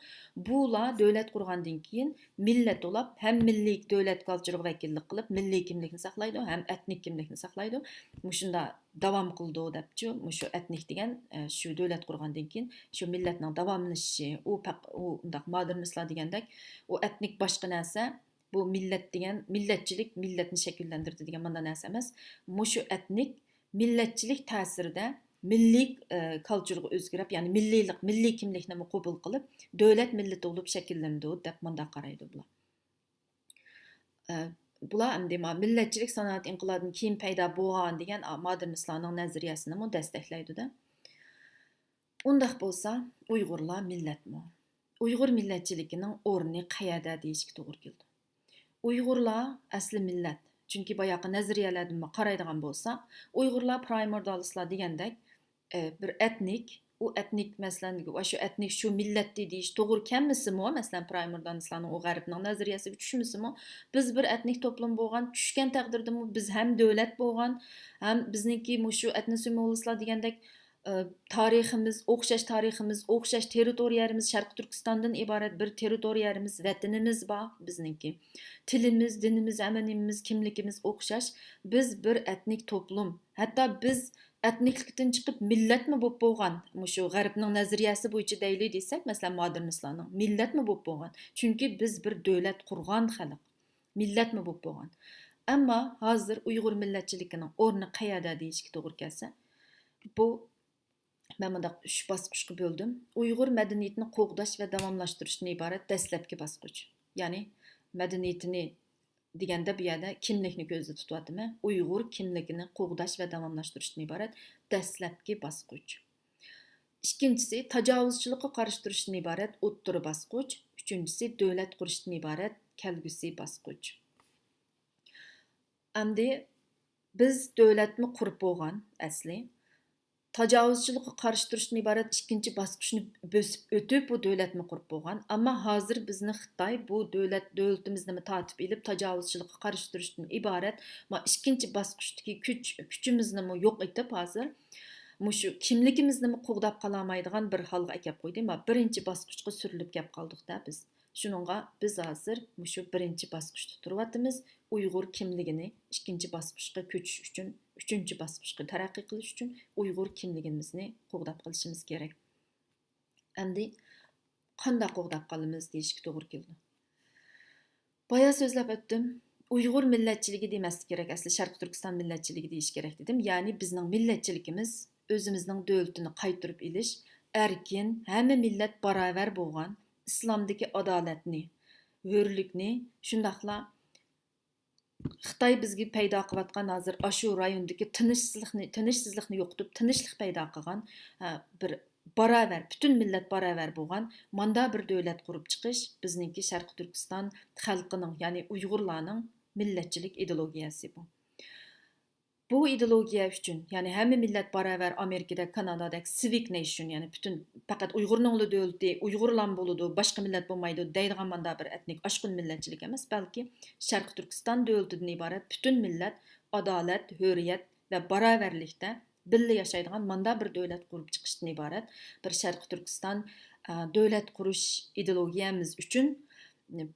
بۇلار دۆلەت قۇرغاندىن كېيىن مىللەت بولاپ، ھەم مىللىي دۆلەت كالچۇرىغا ۋەكىللىك قىلىپ، مىللىي كىملىكنى ساقلايدۇ، ھەم ئېتنىك كىملىكنى ساقلايدۇ. مۇشۇنداق داۋام قىلىدۇ دەپچۇ، مۇشۇ ئېتنىك دېگەن، ئە، شۇ دۆلەت قۇرغاندىن كېيىن شۇ مىللەتنىڭ داۋاملىشىشى، ئۇ پەق-، ئۇ ئۇنداق مودېرنىستلار دېگەندەك، ئۇ ئېتنىك باشقا نەرسە، بۇ مىللەت دېگەن، مىللەتچىلىك مىللەتنى شەكىللەندۈرىدۇ دېگەن مانداق نەرسە ئەمەس. مۇشۇ ئېتنىك مىللەتچىلىك تەسىرىدە مىللىي، ئە، كالچۇرغا ئۆزگىرىپ، يەنى مىللىيلىق، مىللىي كىملىكنىمۇ قوبۇل قىلىپ، دۆلەت مىللىتى بولۇپ شەكىللىنىدۇ دەپ مانداق قارايدۇ بۇلار. ئە، بۇلار ئەمدى ما-، مىللەتچىلىك سانائەت ئىنقىلابىدىن كېيىن پەيدا بولغان دېگەن، ئا، مودېرنىستلارنىڭ نەزەرىيەسىنىمۇ دەستەكلەيدۇ-دە. ئۇنداق بولسا، ئۇيغۇرلار مىللەتمۇ؟ ئۇيغۇر مىللەتچىلىكىنىڭ ئورنى قەيەردە دېيىشكە توغرا كېلىدۇ. ئۇيغۇرلار ئەسلى مىللەت، چۈنكى باياقى نەزەرىيەلەردىنمۇ قارايدىغان بولساق، ئۇيغۇرلار پرايموردالىستلار دېگەندەك، ئە، بىر ئەتنىك، ئۇ ئەتنىك، مەسىلەن، ئاشۇ ئەتنىك شۇ مىللەتتى دېيىش توغرا كەلمىسىمۇ، مەسىلەن، پرايموردالىستلارنىڭ ئۇ غەربنىڭ نەزەرىيەسىگە چۈشمىسىمۇ، بىز بىر ئەتنىك توپلۇم بولغان، چۈشكەن تەقدىردىمۇ بىز ھەم دۆلەت بولغان، ھەم بىزنىڭكى مۇشۇ ئەتنوسىمۋولىستلار دېگەندەك، ئە، تارىخىمىز ئوخشاش، تارىخىمىز ئوخشاش، تېررىتورىيەلىرىمىز شەرقىي تۈركىستاندىن ئىبارەت بىر تېررىتورىيەلىرىمىز، ۋەتىنىمىز بار بىزنىڭكى. تىلىمىز، دىنىمىز، ھەممە نېمىمىز، كىملىكىمىز ئوخشاش. بىز بىر ئەتنىك توپلۇم. ھەتتا بىز ئەتنىكلىكتىن چىقىپ مىللەتمۇ بولۇپ بولغان، مۇشۇ غەربنىڭ نەزەرىيەسى بويىچە دەيلى دېسەك، مەسىلەن، مودېرنىستلارنىڭ مىللەتمۇ بولۇپ بولغان. چۈنكى بىز بىر دۆلەت قۇرغان خەلق. مىللەتمۇ بولۇپ بولغان. ئەمما ھازىر ئۇيغۇر مىللەتچىلىكىنىڭ ئورنى قەيەردە دېيىشكە توغرا كەلسە، بۇ، مەن مۇنداق ئۈچ باسقۇچقا بۆلدۈم. ئۇيغۇر مەدەنىيىتىنى قوغداش ۋە داۋاملاشتۇرۇشتىن ئىبارەت دەسلەپكى باسقۇچ. يەنى مەدەنىيىتىنى دېگەندە بۇ يەردە كىملىكنى كۆزدە تۇتۇۋاتىمەن. ئۇيغۇر كىملىكىنى قوغداش ۋە داۋاملاشتۇرۇشتىن ئىبارەت دەسلەپكى باسقۇچ. ئىككىنچىسى، تاجاۋۇزچىلىققا قارشى تۇرۇشتىن ئىبارەت ئوتتۇرا باسقۇچ. ئۈچىنچىسى، دۆلەت قۇرۇشتىن ئىبارەت كەلگۈسى باسقۇچ. ئەمدى بىز دۆلەتمۇ قۇرۇپ بولغان ئەسلى. تاجاۋۇزچىلىققا قارشى تۇرۇشتىن ئىبارەت ئىككىنچى باسقۇچنى بۆسۈپ ئۆتۈپ، بۇ دۆلەتمۇ قۇرۇپ بولغان. ئەمما ھازىر بىزنى خىتاي بۇ دۆلەت، دۆلىتىمىزنىمۇ تارتىپ ئېلىپ، تاجاۋۇزچىلىققا قارشى تۇرۇشتىن ئىبارەت ما ئىككىنچى باسقۇچتىكى كۈچ، كۈچىمىزنىمۇ يوق ئېتىپ، ھازىر مۇشۇ كىملىكىمىزنىمۇ قوغداپ قالالمايدىغان بىر ھالغا ئەكەپ قويدى. ما بىرىنچى باسقۇچقا سۈرۈلۈپ كەپ قالدۇق-دە بىز. شۇنىڭغا بىز ھازىر مۇشۇ بىرىنچى باسقۇچتا تۇرۇۋاتىمىز. ئۇيغۇر كىملىكىنى ئىككىنچى باسقۇچقا كۆچۈش ئۈچۈن، ئۈچىنچى باسقۇچقا تەرەققىي قىلىش ئۈچۈن ئۇيغۇر كىملىكىمىزنى قوغداپ قېلىشىمىز كېرەك. ئەمدى قانداق قوغداپ قالىمىز دېيىشكە توغرا كېلىدۇ. بايا سۆزلەپ ئۆتتۈم. ئۇيغۇر مىللەتچىلىكى دېمەسلىك كېرەك، ئەسلى شەرقىي تۈركىستان مىللەتچىلىكى دېيىش كېرەك دېدىم. يەنى بىزنىڭ مىللەتچىلىكىمىز ئۆزىمىزنىڭ دۆلىتىنى قايتۇرۇپ ئېلىش، ئەركىن، ھەممە مىللەت باراۋەر بولغان، ئىسلامدىكى ئادالەتنى، ھۆرلۈكنى، شۇنداقلا خىتاي بىزگە پەيدا قىلىۋاتقان ھازىر ئاشۇ رايوندىكى تىنچسىزلىقنى، تىنچسىزلىقنى يوقىتىپ، تىنچلىق پەيدا قىلغان، ھە، بىر باراۋەر، پۈتۈن مىللەت باراۋەر بولغان ماندا بىر دۆلەت قۇرۇپ چىقىش بىزنىڭكى شەرقىي تۈركىستان خەلقىنىڭ، يەنى ئۇيغۇرلارنىڭ مىللەتچىلىك ئىدېئولوگىيەسى بۇ. بۇ ئىدېئولوگىيە ئۈچۈن، يەنى ھەممە مىللەت باراۋەر، ئامېرىكىدەك، كانادادەك سىۋىك نېيشن، يەنى پۈتۈن پەقەت ئۇيغۇرنىڭلا دۆلىتى، ئۇيغۇرلام بولىدۇ، باشقا مىللەت بولمايدۇ دەيدىغان ماندا بىر ئەتنىك ئاشقۇن مىللەتچىلىك ئەمەس، بەلكى شەرقىي تۈركىستان دۆلىتىدىن ئىبارەت پۈتۈن مىللەت ئادالەت، ھۆرىيەت ۋە باراۋەرلىكتە بىللە ياشايدىغان ماندا بىر دۆلەت قۇرۇپ چىقىشتىن ئىبارەت بىر شەرقىي تۈركىستان، ئە، دۆلەت قۇرۇش ئىدېئولوگىيەمىز ئۈچۈن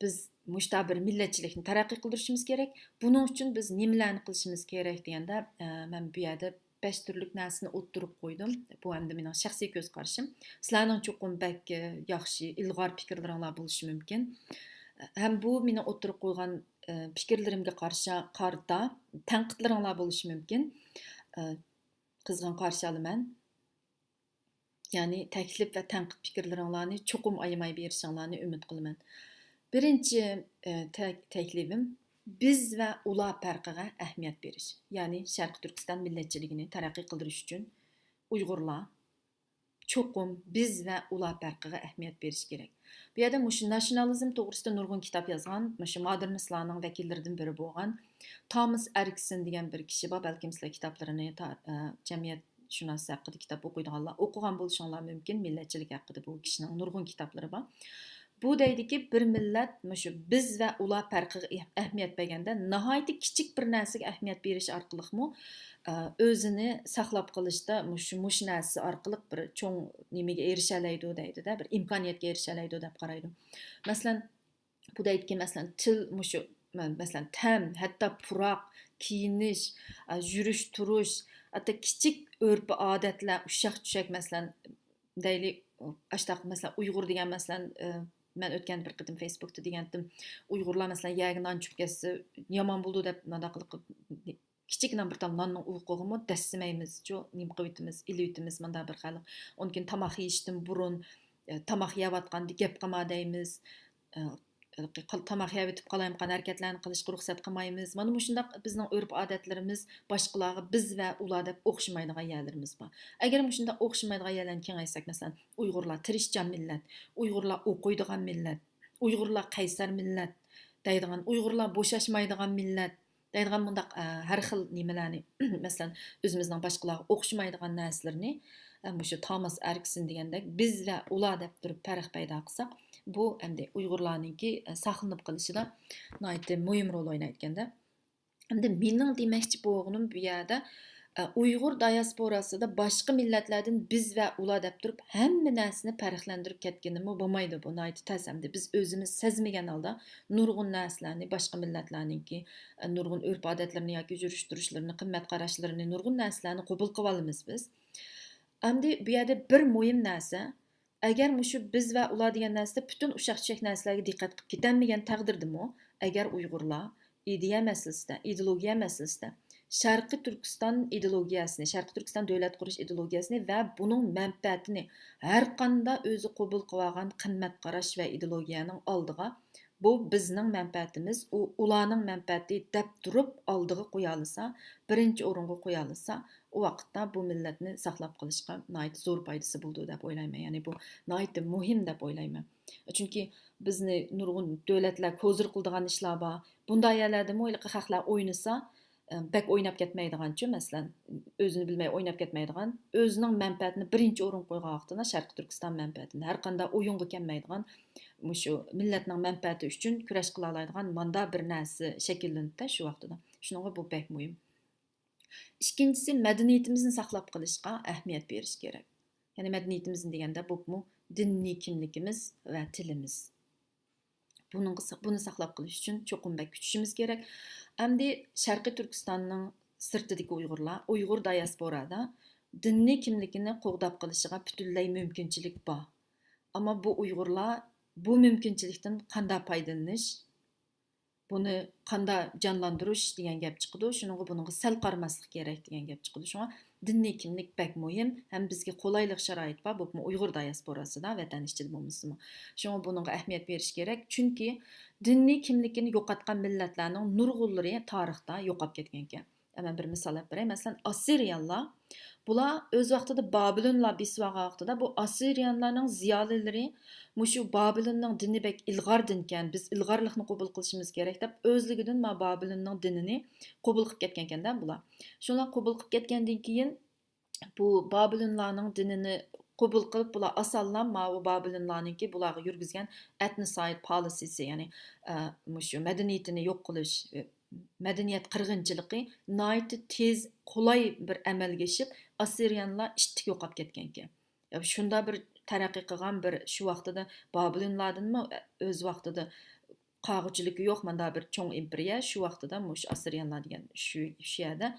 بىز مۇشتا بىر مىللەتچىلىكنى تەرەققىي قىلدۇرۇشىمىز كېرەك. بۇنىڭ ئۈچۈن بىز نېمىلەرنى قىلىشىمىز كېرەك دېگەندە، ئە، مەن بۇ يەردە بەش تۈرلۈك نەرسىنى ئوتتۇرىغا قويدۇم. بۇ ئەمدى مېنىڭ شەخسىي كۆز قارىشىم. سىلەرنىڭ چوقۇم بەك، ئە، ياخشى، ئىلغار پىكىرلىرىڭلار بولۇشى مۇمكىن. ھەم بۇ مېنىڭ ئوتتۇرىغا قويغان، ئە، پىكىرلىرىمگە قارشا-، قارىتا تەنقىدلىرىڭلار بولۇشى مۇمكىن. ئە، قىزغىن قارشى ئالىمەن. يەنى تەكلىپ ۋە تەنقىد پىكىرلىرىڭلارنى چوقۇم ئايىماي بېرىشىڭلارنى ئۈمىد قىلىمەن. بىرىنچى، ئە، تەك-، تەكلىپىم، بىز ۋە ئۇلار پەرقىگە ئەھمىيەت بېرىش. يەنى شەرقىي تۈركىستان مىللەتچىلىكىنى تەرەققىي قىلدۇرۇش ئۈچۈن ئۇيغۇرلار چوقۇم بىز ۋە ئۇلار پەرقىگە ئەھمىيەت بېرىش كېرەك. بۇ يەردە مۇشۇ ناتسىيونالىزم توغرىسىدا نۇرغۇن كىتاب يازغان، مۇشۇ مودېرنىستلارنىڭ ۋەكىللىرىدىن بىرى بولغان تامىس ئەركسىن دېگەن بىر كىشى بار. بەلكىم سىلەر كىتابلىرىنى تا-، ئە، جەمئىيەت شۇناسى ھەققىدە كىتاب ئوقۇيدىغانلار ئوقۇغان بولۇشۇڭلار مۇمكىن. مىللەتچىلىك ھەققىدە بۇ كىشىنىڭ نۇرغۇن كىتابلىرى بار. بۇ دەيدىكى، بىر مىللەت مۇشۇ بىز ۋە ئۇلار پەرقىگە ئەھ-، ئەھمىيەت بەرگەندە، ناھايىتى كىچىك بىر نەرسىگە ئەھمىيەت بېرىش ئارقىلىقمۇ، ئە، ئۆزىنى ساقلاپ قېلىشتا مۇشۇ، مۇشۇ نەرسە ئارقىلىق بىر چوڭ نېمىگە ئېرىشەلەيدۇ دەيدۇ-دە، بىر ئىمكانىيەتكە ئېرىشەلەيدۇ دەپ قارايدۇ. مەسىلەن، بۇ دەيدىكى، مەسىلەن، تىل، مۇشۇ، مە-، مەسىلەن، تەم، ھەتتا پۇراق، كىيىنىش، ئە، يۈرۈش تۇرۇش، ھەتتا كىچىك ئۆرپ ئادەتلەر، ئۇششاق چۈشەك، مەسىلەن، دەيلى، ئاشتاق، مەسىلەن، ئۇيغۇر دېگەن، مەسىلەن، ئە، مەن ئۆتكەندە بىر قېتىم فېيسبۇكتا دېگەنتىم، ئۇيغۇرلار، مەسىلەن، يەرگە نان چۈشۈپ كەتسە يامان بولىدۇ دەپ، مۇنداق قىلىپ كىچىككىنە بىر تال ناننىڭ ئۇۋىقىغىمۇ دەسسىمەيمىز، چۇ، نېمە قىلىۋېتىمىز، ئېلىۋېتىمىز، مۇنداق بىر خەلق. ئۇنىڭ كېيىن تاماق يېيىشتىن بۇرۇن، ئە، تاماق يەۋاتقاندا گەپ قىلما دەيمىز. ئە، ھېلىقى قىل-، تاماق يەۋېتىپ قالايمىقان ھەرىكەتلەرنى قىلىشقا رۇخسەت قىلمايمىز. مانا مۇشۇنداق بىزنىڭ ئۆرپ-ئادەتلىرىمىز باشقىلارغا بىز ۋە ئۇلار دەپ ئوخشىمايدىغان يەرلىرىمىز بار. ئەگەر مۇشۇنداق ئوخشىمايدىغان يەرلەرنى كېڭەيتسەك، مەسىلەن، ئۇيغۇرلار تىرىشچان مىللەت، ئۇيغۇرلار ئوقۇيدىغان مىللەت، ئۇيغۇرلار قەيسەر مىللەت دەيدىغان، ئۇيغۇرلار بوشاشمايدىغان مىللەت، دەيدىغان مۇنداق، ئە، ھەر خىل نېمىلەرنى، مەسىلەن، ئۆزىمىزنىڭ باشقىلارغا ئوخشىمايدىغان نەرسىلىرىنى، ئە، مۇشۇ تاماس ئەركىسىن دېگەندەك بىز ۋە ئۇلار دەپ تۇرۇپ پەرق پەيدا قىلساق، بۇ ئەمدى ئۇيغۇرلارنىڭكى، ئە، ساقلىنىپ قېلىشىدا ناھايىتى مۇھىم رول ئوينايدىكەن-دە. ئەمدى مېنىڭ دېمەكچى بولغىنىم بۇ يەردە، ئە، ئۇيغۇر دىياسپوراسىدا باشقا مىللەتلەردىن بىز ۋە ئۇلار دەپ تۇرۇپ ھەممە نەرسىنى پەرقلەندۈرۈپ كەتكىنىمۇ بولمايدۇ. بۇ ناھايىتى تەس ئەمدى. بىز ئۆزىمىز سەزمىگەن ھالدا نۇرغۇن نەرسىلەرنى باشقا مىللەتلەرنىڭكى، ئە، نۇرغۇن ئۆرپ-ئادەتلىرىنى ياكى يۈرۈش-تۇرۇشلىرىنى، قىممەت قاراشلىرىنى، نۇرغۇن نەرسىلەرنى قوبۇل قىلىۋالىمىز بىز. ئەمدى بۇ يەردە بىر مۇھىم نەرسە، ئەگەر مۇشۇ بىز ۋە ئۇلار دېگەن نەرسىدە پۈتۈن ئۇششاق-چۈششەك نەرسىلەرگە دىققەت قىلىپ كېتەلمىگەن تەقدىردىمۇ، ئەگەر ئۇيغۇرلار ئىدىيە مەسىلىسىدە، ئىدېئولوگىيە مەسىلىسىدە شەرقىي تۈركىستان ئىدېئولوگىيەسىنى، شەرقىي تۈركىستان دۆلەت قۇرۇش ئىدېئولوگىيەسىنى ۋە بۇنىڭ مەنپەئەتىنى ھەرقانداق ئۆزى قوبۇل قىلىۋالغان قىممەت قاراش ۋە ئىدېئولوگىيەنىڭ ئالدىغا، بۇ بىزنىڭ مەنپەئەتىمىز، ئۇ ئۇلارنىڭ مەنپەئەتى دەپ تۇرۇپ ئالدىغا قويالىسا، بىرىنچى ئورۇنغا قويالىسا، ئۇ ۋاقىتتا بۇ مىللەتنى ساقلاپ قېلىشقا ناھايىتى زور پايدىسى بولىدۇ دەپ ئويلايمەن. يەنى بۇ ناھايىتى مۇھىم دەپ ئويلايمەن. چۈنكى بىزنى نۇرغۇن دۆلەتلەر كوزىر قىلىدىغان ئىشلار بار. بۇنداق يەرلەردىمۇ ھېلىقى خەقلەر ئوينىسا، ئە، بەك ئويناپ كەتمەيدىغانچۇ، مەسىلەن، ئۆزىنى بىلمەي ئويناپ كەتمەيدىغان، ئۆزىنىڭ مەنپەئەتىنى بىرىنچى ئورۇنغا قويغان ۋاقتىدا شەرقىي تۈركىستان مەنپەئەتىنى، ھەرقانداق ئويۇنغا كەلمەيدىغان، مۇشۇ مىللەتنىڭ مەنپەئەتى ئۈچۈن كۈرەش قىلالايدىغان ماندا بىر نەرسە شەكىللىنىدىدە شۇ ۋاقتىدا. شۇنىڭغا بۇ بەك مۇھىم. ئىككىنچىسى، مەدەنىيىتىمىزنى ساقلاپ قېلىشقا ئەھمىيەت بېرىش كېرەك. يەنى مەدەنىيىتىمىزنى دېگەندە، بولۇپمۇ دىنىي كىملىكىمىز ۋە تىلىمىز. بۇنىڭغا سا-، بۇنى ساقلاپ قېلىش ئۈچۈن چوقۇم بەك كۈچىشىمىز كېرەك. ئەمدى شەرقىي تۈركىستاننىڭ سىرتىدىكى ئۇيغۇرلار، ئۇيغۇر دىياسپورادا دىنىي كىملىكىنى قوغداپ قېلىشىغا پۈتۈنلەي مۇمكىنچىلىك بار. ئەمما بۇ ئۇيغۇرلار بۇ مۇمكىنچىلىكتىن قانداق پايدىلىنىش، بۇنى قانداق جانلاندۇرۇش دېگەن گەپ چىقىدۇ. شۇنىڭغا بۇنىڭغا سەل قارىماسلىق كېرەك دېگەن گەپ چىقىدۇ. شۇڭا دىنىي كىملىك بەك مۇھىم ھەم بىزگە قولايلىق شارائىت بار، بولۇپمۇ ئۇيغۇر دىياسپوراسىدا، ۋەتەن ئىچىدە بولمىسىمۇ. شۇڭا بۇنىڭغا ئەھمىيەت بېرىش كېرەك. چۈنكى دىنىي كىملىكىنى يوقاتقان مىللەتلەرنىڭ نۇرغۇنلىرى تارىختا يوقاپ كەتكەنىكەن. مەن بىر مىسال ئېلىپ بېرەي. مەسىلەن، ئاسسىرىيانلار، بۇلار ئۆز ۋاقتىدا بابىلونلار بېسىۋالغان ۋاقتىدا، بۇ ئاسسىرىيانلارنىڭ زىيالىيلىرى مۇشۇ بابىلوننىڭ دىنى بەك ئىلغار دىنكەن، بىز ئىلغارلىقنى قوبۇل قىلىشىمىز كېرەك دەپ، ئۆزلۈكىدىن ما بابىلوننىڭ دىنىنى قوبۇل قىلىپ كەتكەنكەن-دە بۇلار. شۇلار قوبۇل قىلىپ كەتكەندىن كېيىن، بۇ بابىلونلارنىڭ دىنىنى قوبۇل قىلىپ، بۇلار ئاسانلا ماۋۇ بابىلونلارنىڭكى بۇلارغا يۈرگۈزگەن ئېتنوسايد پالىسىسى، يەنى، ئە، مۇشۇ مەدەنىيىتىنى يوق قىلىش، ئە، مەدەنىيەت قىرغىنچىلىقى ناھايىتى تېز، قولاي بىر ئەمەلگە ئېشىپ، ئاسسىرىيانلار ئىتتىك يوقاپ كەتكەنكەن. يا، شۇنداق بىر تەرەققىي قىلغان بىر شۇ ۋاقتىدا بابىلونلاردىنمۇ، ئە، ئۆز ۋاقتىدا قاغۇچىلىكى يوق مانداق بىر چوڭ ئىمپېرىيە شۇ ۋاقتىدا مۇشۇ ئاسسىرىيانلار دېگەن شۇ، شۇ يەردە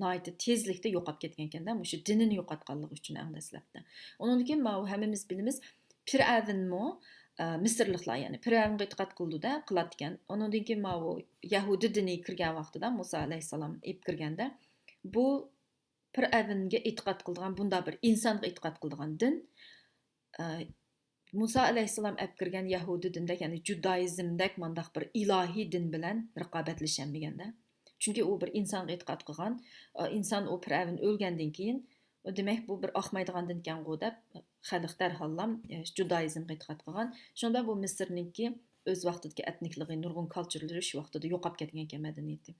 ناھايىتى تېزلىكتە يوقاپ كەتكەنكەن-دە، مۇشۇ دىنىنى يوقاتقانلىقى ئۈچۈن ئەڭ دەسلەپتە. ئۇنىڭدىن كېيىن ماۋۇ ھەممىمىز بىلىمىز، پىرئەۋنمۇ، ئە، مىسىرلىقلار، يەنى پىرئەۋنغا ئېتىقاد قىلىدۇ-دە، قىلاتتىكەن. ئۇنىڭدىن كېيىن ماۋۇ يەھۇدىي دىنى كىرگەن ۋاقتىدا، مۇسا ئەلەيھىسسالام ئېلىپ كىرگەندە، بۇ پىرئەۋنگە ئېتىقاد قىلىدىغان، بۇنداق بىر ئىنسانغا ئېتىقاد قىلىدىغان دىن، ئە، مۇسا ئەلەيھىسسالام ئەپ كىرگەن يەھۇدىي دىندەك، يەنى جۇدائىزمدەك مانداق بىر ئىلاھىي دىن بىلەن رىقابەتلىشەلمىگەندە. چۈنكى ئۇ بىر ئىنسانغا ئېتىقاد قىلغان، ئىنسان ئۇ پىرئەۋن ئۆلگەندىن كېيىن، دېمەك، بۇ بىر ئاقمايدىغان دىنكەنغۇ دەپ، خەلق دەرھاللام، ئە، جۇدائىزمغا ئېتىقاد قىلغان. شۇنىڭ بىلەن بۇ مىسىرنىڭكى ئۆز ۋاقتىدىكى ئەتنىكلىقى، نۇرغۇن كالچۇرلىرى شۇ ۋاقتىدا يوقاپ كەتكەنكەن مەدەنىيىتى.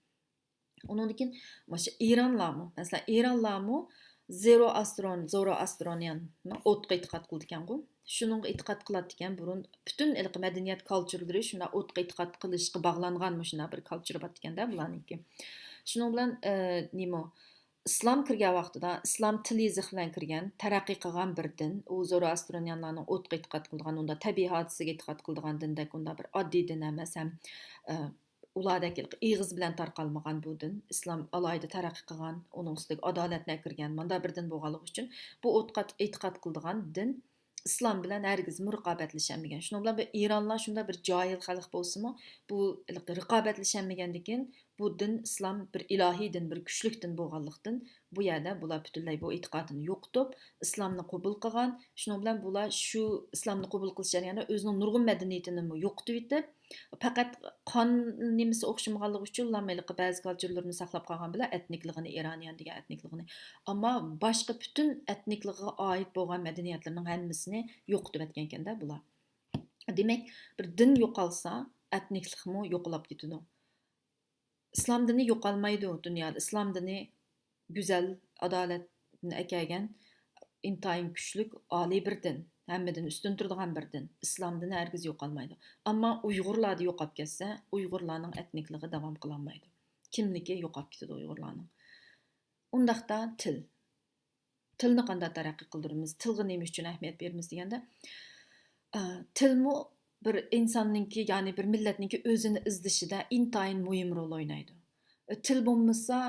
ئۇنىڭدىن كېيىن مۇشۇ ئىرانلارمۇ، مەسىلەن، ئىرانلارمۇ زېرو ئاسترون، زورو ئاسترونىيان ئوتقا ئېتىقاد قىلىدىكەنغۇ. شۇنىڭغا ئېتىقاد قىلاتتىكەن بۇرۇن. پۈتۈن ھېلىقى مەدەنىيەت كالچۇرلىرى شۇنداق ئوتقا ئېتىقاد قىلىشقا باغلانغان مۇشۇنداق بىر كالچۇر بارتىكەندە بۇلارنىڭكى. شۇنىڭ بىلەن، ئە، نېمە، ئىسلام كىرگەن ۋاقتىدا، ئىسلام تىل يېزىق بىلەن كىرگەن، تەرەققىي قىلغان بىر دىن. ئۇ زورو ئاسترونىيانلارنىڭ ئوتقا ئېتىقاد قىلىدىغان، ئۇندا تەبىئىي ھادىسىگە ئېتىقاد قىلىدىغان دىندەك، ئۇنداق بىر ئاددىي دىن ئەمەس ھەم، ئە، ئۇلاردەك ئېغىز بىلەن تارقالمىغان بۇ دىن. ئىسلام ئالاھىدە تەرەققىي قىلغان، ئۇنىڭ ئۈستىگە ئادالەتنى ئەكىرگەن، مانداق بىر دىن بولغانلىقى ئۈچۈن، بۇ ئوتقا ئېتىقاد قىلىدىغان دىن ئىسلام بىلەن ھەرگىزمۇ رىقابەتلىشەلمىگەن. شۇنىڭ بىلەن بۇ ئىرانلار شۇنداق بىر جاھىل خەلق بولسىمۇ، بۇ رىقابەتلىشەلمىگەندىكىن، بۇ دىن ئىسلام بىر ئىلاھىي دىن، بىر كۈچلۈك دىن بولغانلىقتىن، بۇ يەردە بۇلار پۈتۈنلەي بۇ ئېتىقادىنى يوقىتىپ، ئىسلامنى قوبۇل قىلغان. شۇنىڭ بىلەن بۇلار شۇ ئىسلامنى قوبۇل قىلىش جەريانىدا ئۆزىنىڭ نۇرغۇن مەدەنىيىتىنىمۇ يوقىتىۋېتىپ، پەقەت قان نېمىسى ئوخشىمىغانلىقى ئۈچۈنلا ھېلىقى بەزى كالچۇرلىرىنى ساقلاپ قالغان بىلەن ئەتنىكلىقىنى، ئىرانىيان دېگەن ئەتنىكلىقىنى. ئەمما باشقا پۈتۈن ئەتنىكلىقىغا ئائىت بولغان مەدەنىيەتلىرىنىڭ ھەممىسىنى يوقىتىۋەتكەنكەن-دە بۇلار. دېمەك، بىر دىن يوقالسا، ئەتنىكلىقمۇ يوقىلاپ كېتىدۇ. ئىسلام دىنى يوقالمايدۇ دۇنيادا. ئىسلام دىنى گۈزەل، ئادالەتنى ئەكەلگەن، ئىنتايىن كۈچلۈك، ئالىي بىر دىن. ھەممىدىن ئۈستۈن تۇرىدىغان بىر دىن. ئىسلام دىنى ھەرگىز يوقالمايدۇ. ئەمما ئۇيغۇرلاردا يوقاپ كەتسە، ئۇيغۇرلارنىڭ ئەتنىكلىقى داۋام قىلالمايدۇ. كىملىكى يوقاپ كېتىدۇ ئۇيغۇرلارنىڭ. ئۇنداقتا تىل. تىلنى قانداق تەرەققىي قىلدۇرىمىز؟ تىلغا نېمە ئۈچۈن ئەھمىيەت بېرىمىز دېگەندە، ئە، تىلمۇ بىر ئىنساننىڭكى، يەنى بىر مىللەتنىڭكى ئۆزىنى ئىزدىشىدە ئىنتايىن مۇھىم رول ئوينايدۇ. تىل بولمىسا،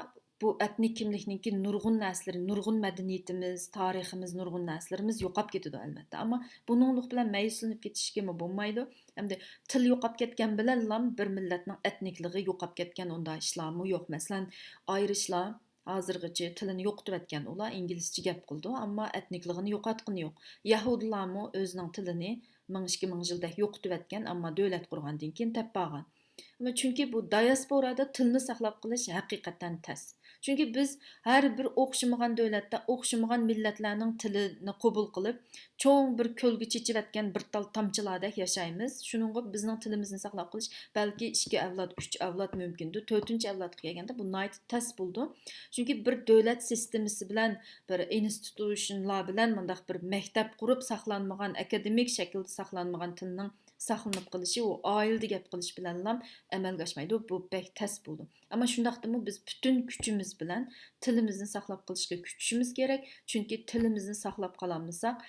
بۇ ئەتنىك كىملىكنىڭكى نۇرغۇن نەرسىلىرى، نۇرغۇن مەدەنىيىتىمىز، تارىخىمىز، نۇرغۇن نەرسىلىرىمىز يوقاپ كېتىدۇ، ئەلۋەتتە. ئەمما بۇنىڭلىق بىلەن مەيۈسلىنىپ كېتىشكىمۇ بولمايدۇ. ئەمدى تىل يوقاپ كەتكەن بىلەنلا بىر مىللەتنىڭ ئەتنىكلىقى يوقاپ كەتكەن، ئۇنداق ئىشلارمۇ يوق. مەسىلەن، ئايرىشلار ھازىرغىچە تىلىنى يوقىتىۋەتكەن ئۇلار، ئىنگلىزچە گەپ قىلىدۇ، ئەمما ئەتنىكلىقىنى يوقاتقىنى يوق. يەھۇدىيلارمۇ ئۆزىنىڭ تىلىنى مىڭ ئىككى مىڭ يىلدەك يوقىتىۋەتكەن، ئەمما دۆلەت قۇرغاندىن كېيىن تېپىۋالغان. ئەمما چۈنكى بۇ دىياسپورادا تىلنى ساقلاپ قېلىش ھەقىقەتەن تەس. چۈنكى بىز ھەر بىر ئوخشىمىغان دۆلەتتە ئوخشىمىغان مىللەتلەرنىڭ تىلىنى قوبۇل قىلىپ، چوڭ بىر كۆلگە چېچىۋەتكەن بىر تال تامچىلاردەك ياشايمىز. شۇنىڭغا بىزنىڭ تىلىمىزنى ساقلاپ قېلىش بەلكى ئىككى ئەۋلاد، ئۈچ ئەۋلاد مۇمكىندۇ، تۆتىنچى ئەۋلادقا كەلگەندە بۇ ناھايىتى تەس بولىدۇ. چۈنكى بىر دۆلەت سىستېمىسى بىلەن، بىر ئىنستىتۇشنلار بىلەن مۇنداق بىر مەكتەپ قۇرۇپ ساقلانمىغان، ئاكادېمىك شەكىلدە ساقلانمىغان تىلنىڭ ساقلىنىپ قېلىشى، ئۇ ئائىلىدە گەپ قىلىش بىلەنلا ئەمەلگە ئاشمايدۇ. بۇ بەك تەس بولىدۇ. ئەمما شۇنداقتىمۇ بىز پۈتۈن كۈچىمىز بىلەن تىلىمىزنى ساقلاپ قېلىشقا كۈچىشىمىز كېرەك. چۈنكى تىلىمىزنى ساقلاپ قالالمىساق،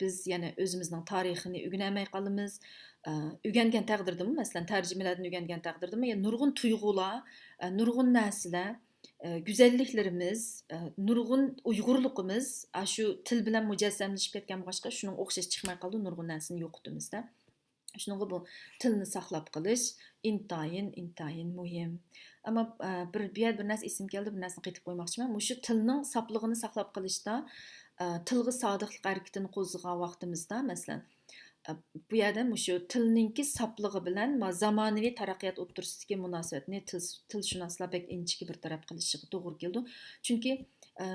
بىز يەنە ئۆزىمىزنىڭ تارىخىنى ئۆگىنەلمەي قالىمىز. ئە، ئۆگەنگەن تەقدىردىمۇ، مەسىلەن، تەرجىمىلەردىن ئۆگەنگەن تەقدىردىمۇ، يەنە نۇرغۇن تۇيغۇلار، ئە، نۇرغۇن نەرسىلەر، ئە، گۈزەللىكلىرىمىز، ئە، نۇرغۇن ئۇيغۇرلۇقىمىز ئاشۇ تىل بىلەن مۇجەسسەملىشىپ كەتكەن بولغاچقا، شۇنىڭغا ئوخشاش چىقماي قالىدۇ، نۇرغۇن نەرسىنى يوقىتىمىزدە. شۇنىڭغا بۇ تىلنى ساقلاپ قېلىش ئىنتايىن، ئىنتايىن مۇھىم. ئەمما، ئە، بىر، بۇ يەردە بىر نەرسە ئېسىمگە كەلدى، بىر نەرسىنى قېتىپ قويماقچىمەن. مۇشۇ تىلنىڭ ساپلىقىنى ساقلاپ قېلىشتا، ئە، تىلغا سادىقلىق ھەرىكىتىنى قوزغىغان ۋاقتىمىزدا، مەسىلەن، ئە، بۇ يەردە مۇشۇ تىلنىڭكى ساپلىقى بىلەن ما-، زامانىۋى تەرەققىيات ئوتتۇرىسىدىكى مۇناسىۋەتنى تىل-، تىلشۇناسلار بەك ئىنچىكە بىر تەرەپ قىلىشىغا توغرا كېلىدۇ. چۈنكى، ئە،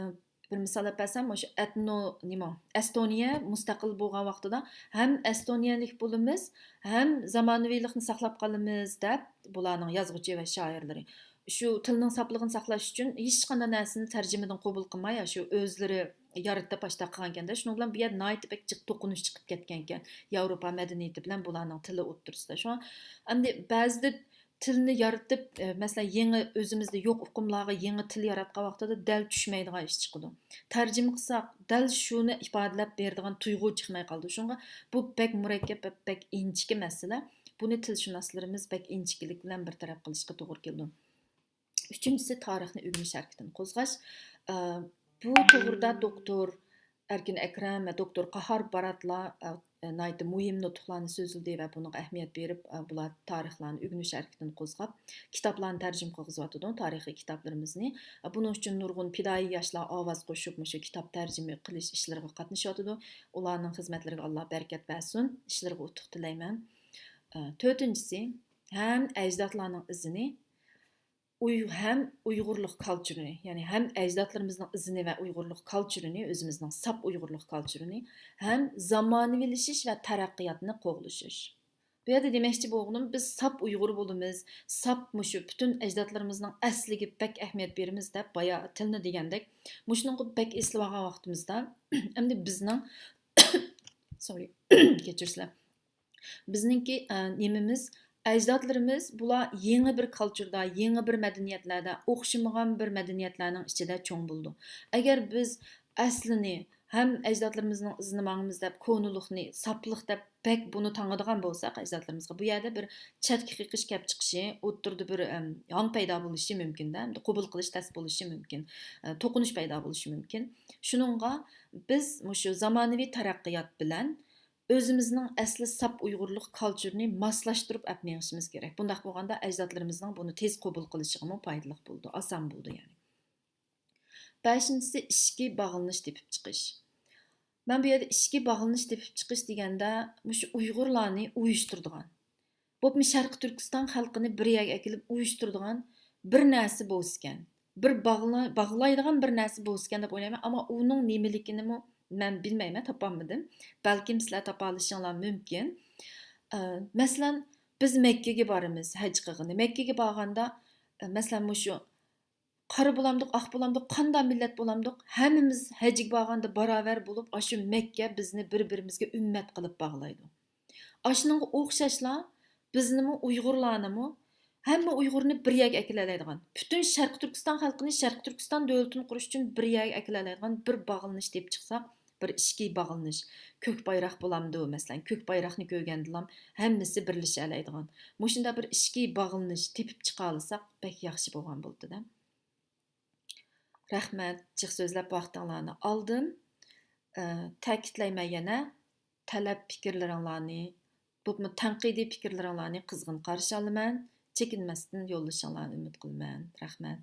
بىر مىسال ئەپ بەرسەم، مۇشۇ ئەتنو، نېمە، ئەستونىيە مۇستەقىل بولغان ۋاقتىدا ھەم ئەستونىيەلىك بولىمىز، ھەم زامانىۋىلىقنى ساقلاپ قالىمىز دەپ، بۇلارنىڭ يازغۇچى ۋە شائىرلىرى شۇ تىلنىڭ ساپلىقىنى ساقلاش ئۈچۈن ھېچقانداق نەرسىنى تەرجىمىدىن قوبۇل قىلماي، شۇ ئۆزلىرى يارىتىپ ئاشۇنداق قىلغانكەندە، شۇنىڭ بىلەن بۇ يەردە ناھايىتى بەك جىق توقۇنۇش چىقىپ كەتكەنىكەن. ياۋروپا مەدەنىيىتى بىلەن بۇلارنىڭ تىلى ئوتتۇرىسىدا. شۇڭا ئەمدى بەزىدە تىلنى يارىتىپ، ئە، مەسىلەن، يېڭى، ئۆزىمىزدە يوق ئۇقۇملارغا يېڭى تىل ياراتقان ۋاقتىدا دەل چۈشمەيدىغان ئىش چىقىدۇ. تەرجىمە قىلساق، دەل شۇنى ئىپادىلەپ بېرىدىغان تۇيغۇ چىقماي قالىدۇ. شۇڭا بۇ بەك مۇرەككەپ ۋە بەك ئىنچىكە مەسىلە. بۇنى تىلشۇناسلىرىمىز بەك ئىنچىكىلىك بىلەن بىر تەرەپ قىلىشقا توغرا كېلىدۇ. ئۈچىنچىسى، تارىخنى ئۆگىنىش ھەرىكىتىنى قوزغاش. ئە، بۇ توغرىدا دوكتور ئەركىن ئەكرەم ۋە دوكتور قاھار باراتلار، ئە، ناھايىتى مۇھىم نۇتۇقلارنى سۆزلىدى ۋە بۇنىڭغا ئەھمىيەت بېرىپ، ئە، بۇلار تارىخلارنى ئۆگىنىش ھەرىكىتىنى قوزغاپ، كىتابلارنى تەرجىمە قىلغۇزۇۋاتىدۇ، تارىخىي كىتابلىرىمىزنى. ئە، بۇنىڭ ئۈچۈن نۇرغۇن پىدائىي ياشلار ئاۋاز قوشۇپ، مۇشۇ كىتاب تەرجىمە قىلىش ئىشلىرىغا قاتنىشىۋاتىدۇ. ئۇلارنىڭ خىزمەتلىرىگە ئاللا بەرىكەت بەرسۇن، ئىشلىرىغا ئۇتۇق تىلەيمەن. ئە، تۆتىنچىسى، ھەم ئەجدادلارنىڭ ئىزىنى، ئۇي-، ھەم ئۇيغۇرلۇق كالچۇرىنى، يەنى ھەم ئەجدادلىرىمىزنىڭ ئىزىنى ۋە ئۇيغۇرلۇق كالچۇرىنى، ئۆزىمىزنىڭ ساپ ئۇيغۇرلۇق كالچۇرىنى، ھەم زامانىۋىلىشىش ۋە تەرەققىياتنى قوغلىشىش. بۇ يەردە دېمەكچى بولغىنىم، بىز ساپ ئۇيغۇر بولىمىز، ساپ مۇشۇ پۈتۈن ئەجدادلىرىمىزنىڭ ئەسلىگە بەك ئەھمىيەت بېرىمىز دەپ، بايا تىلنى دېگەندەك، مۇشۇنىڭغا بەك ئېسىلىۋالغان ۋاقتىمىزدا، ئەمدى بىزنىڭ، سورى، كەچۈرسىلەر. بىزنىڭكى، ئە، نېمىمىز، ئەجدادلىرىمىز بۇلار يېڭى بىر كالچۇردا، يېڭى بىر مەدەنىيەتلەردە، ئوخشىمىغان بىر مەدەنىيەتلەرنىڭ ئىچىدە چوڭ بولىدۇ. ئەگەر بىز ئەسلىنى ھەم ئەجدادلىرىمىزنىڭ ئىزىنى ماڭىمىز دەپ، كونىلىقنى، ساپلىق دەپ بەك بۇنى تاڭىدىغان بولساق ئەجدادلىرىمىزغا، بۇ يەردە بىر چەتكە قېقىش كەپ چىقىشى، ئوتتۇرىدا بىر، ئەم، ھاڭ پەيدا بولۇشى مۇمكىن-دە، قوبۇل قىلىش تەس بولۇشى مۇمكىن، ئە، توقۇنۇش پەيدا بولۇشى مۇمكىن. شۇنىڭغا بىز مۇشۇ زامانىۋى تەرەققىيات بىلەن ئۆزىمىزنىڭ ئەسلى ساپ ئۇيغۇرلۇق كالچۇرىنى ماسلاشتۇرۇپ ئەپ مېڭىشىمىز كېرەك. بۇنداق بولغاندا ئەجدادلىرىمىزنىڭ بۇنى تېز قوبۇل قىلىشىغىمۇ پايدىلىق بولىدۇ، ئاسان بولىدۇ يەنى. بەشىنچىسى، ئىچكى باغلىنىش تېپىپ چىقىش. مەن بۇ يەردە ئىچكى باغلىنىش تېپىپ چىقىش دېگەندە، مۇشۇ ئۇيغۇرلارنى ئۇيۇشتۇرىدىغان، بولۇپمۇ شەرقىي تۈركىستان خەلقىنى بىر يەرگە ئەكېلىپ ئۇيۇشتۇرىدىغان بىر نەرسە بولسىكەن، بىر باغلا-، باغلايدىغان بىر نەرسە بولسىكەن دەپ ئويلايمەن. ئەمما ئۇنىڭ نېمىلىكىنىمۇ مەن بىلمەيمەن، تاپالمىدىم. بەلكىم سىلەر تاپالىشىڭلار مۇمكىن. ئە، مەسىلەن، بىز مەككىگە بارىمىز ھەج قىلغىلى. مەككىگە بارغاندا مەسىلەن، مۇشۇ قارا بولامدۇق، ئاق بولامدۇق، قانداق مىللەت بولامدۇق، ھەممىمىز ھەجگە بارغاندا باراۋەر بولۇپ، ئاشۇ مەككە بىزنى بىر-بىرىمىزگە ئۈممەت قىلىپ باغلايدۇ. ئاشۇنىڭغا ئوخشاشلا بىزنىمۇ، ئۇيغۇرلارنىمۇ، ھەممە ئۇيغۇرنى بىر يەرگە ئەكېلەلەيدىغان، پۈتۈن شەرقىي تۈركىستان خەلقىنى شەرقىي تۈركىستان دۆلىتىنى قۇرۇش ئۈچۈن بىر يەرگە ئەكېلەلەيدىغان بىر باغلىنىش تېپىپ چىقساق، بىر ئىچكى باغلىنىش، كۆك بايراق بولامدۇ، مەسىلەن، كۆك بايراقنى كۆرگەندىلا ھەممىسى بىرلىشەلەيدىغان، مۇشۇنداق بىر ئىچكى باغلىنىش تېپىپ چىقالىساق، بەك ياخشى بولغان بولىدۇ-دە. رەھمەت، جىق سۆزلەپ ۋاقتىڭلارنى ئالدىم. ئە، تەكىتلەيمەن يەنە، تەلەپ پىكىرلىرىڭلارنى، بولۇپمۇ تەنقىدىي پىكىرلىرىڭلارنى قىزغىن قارشى ئالىمەن. چېكىنمەستىن يوللىشىڭلارنى ئۈمىد قىلىمەن. رەھمەت.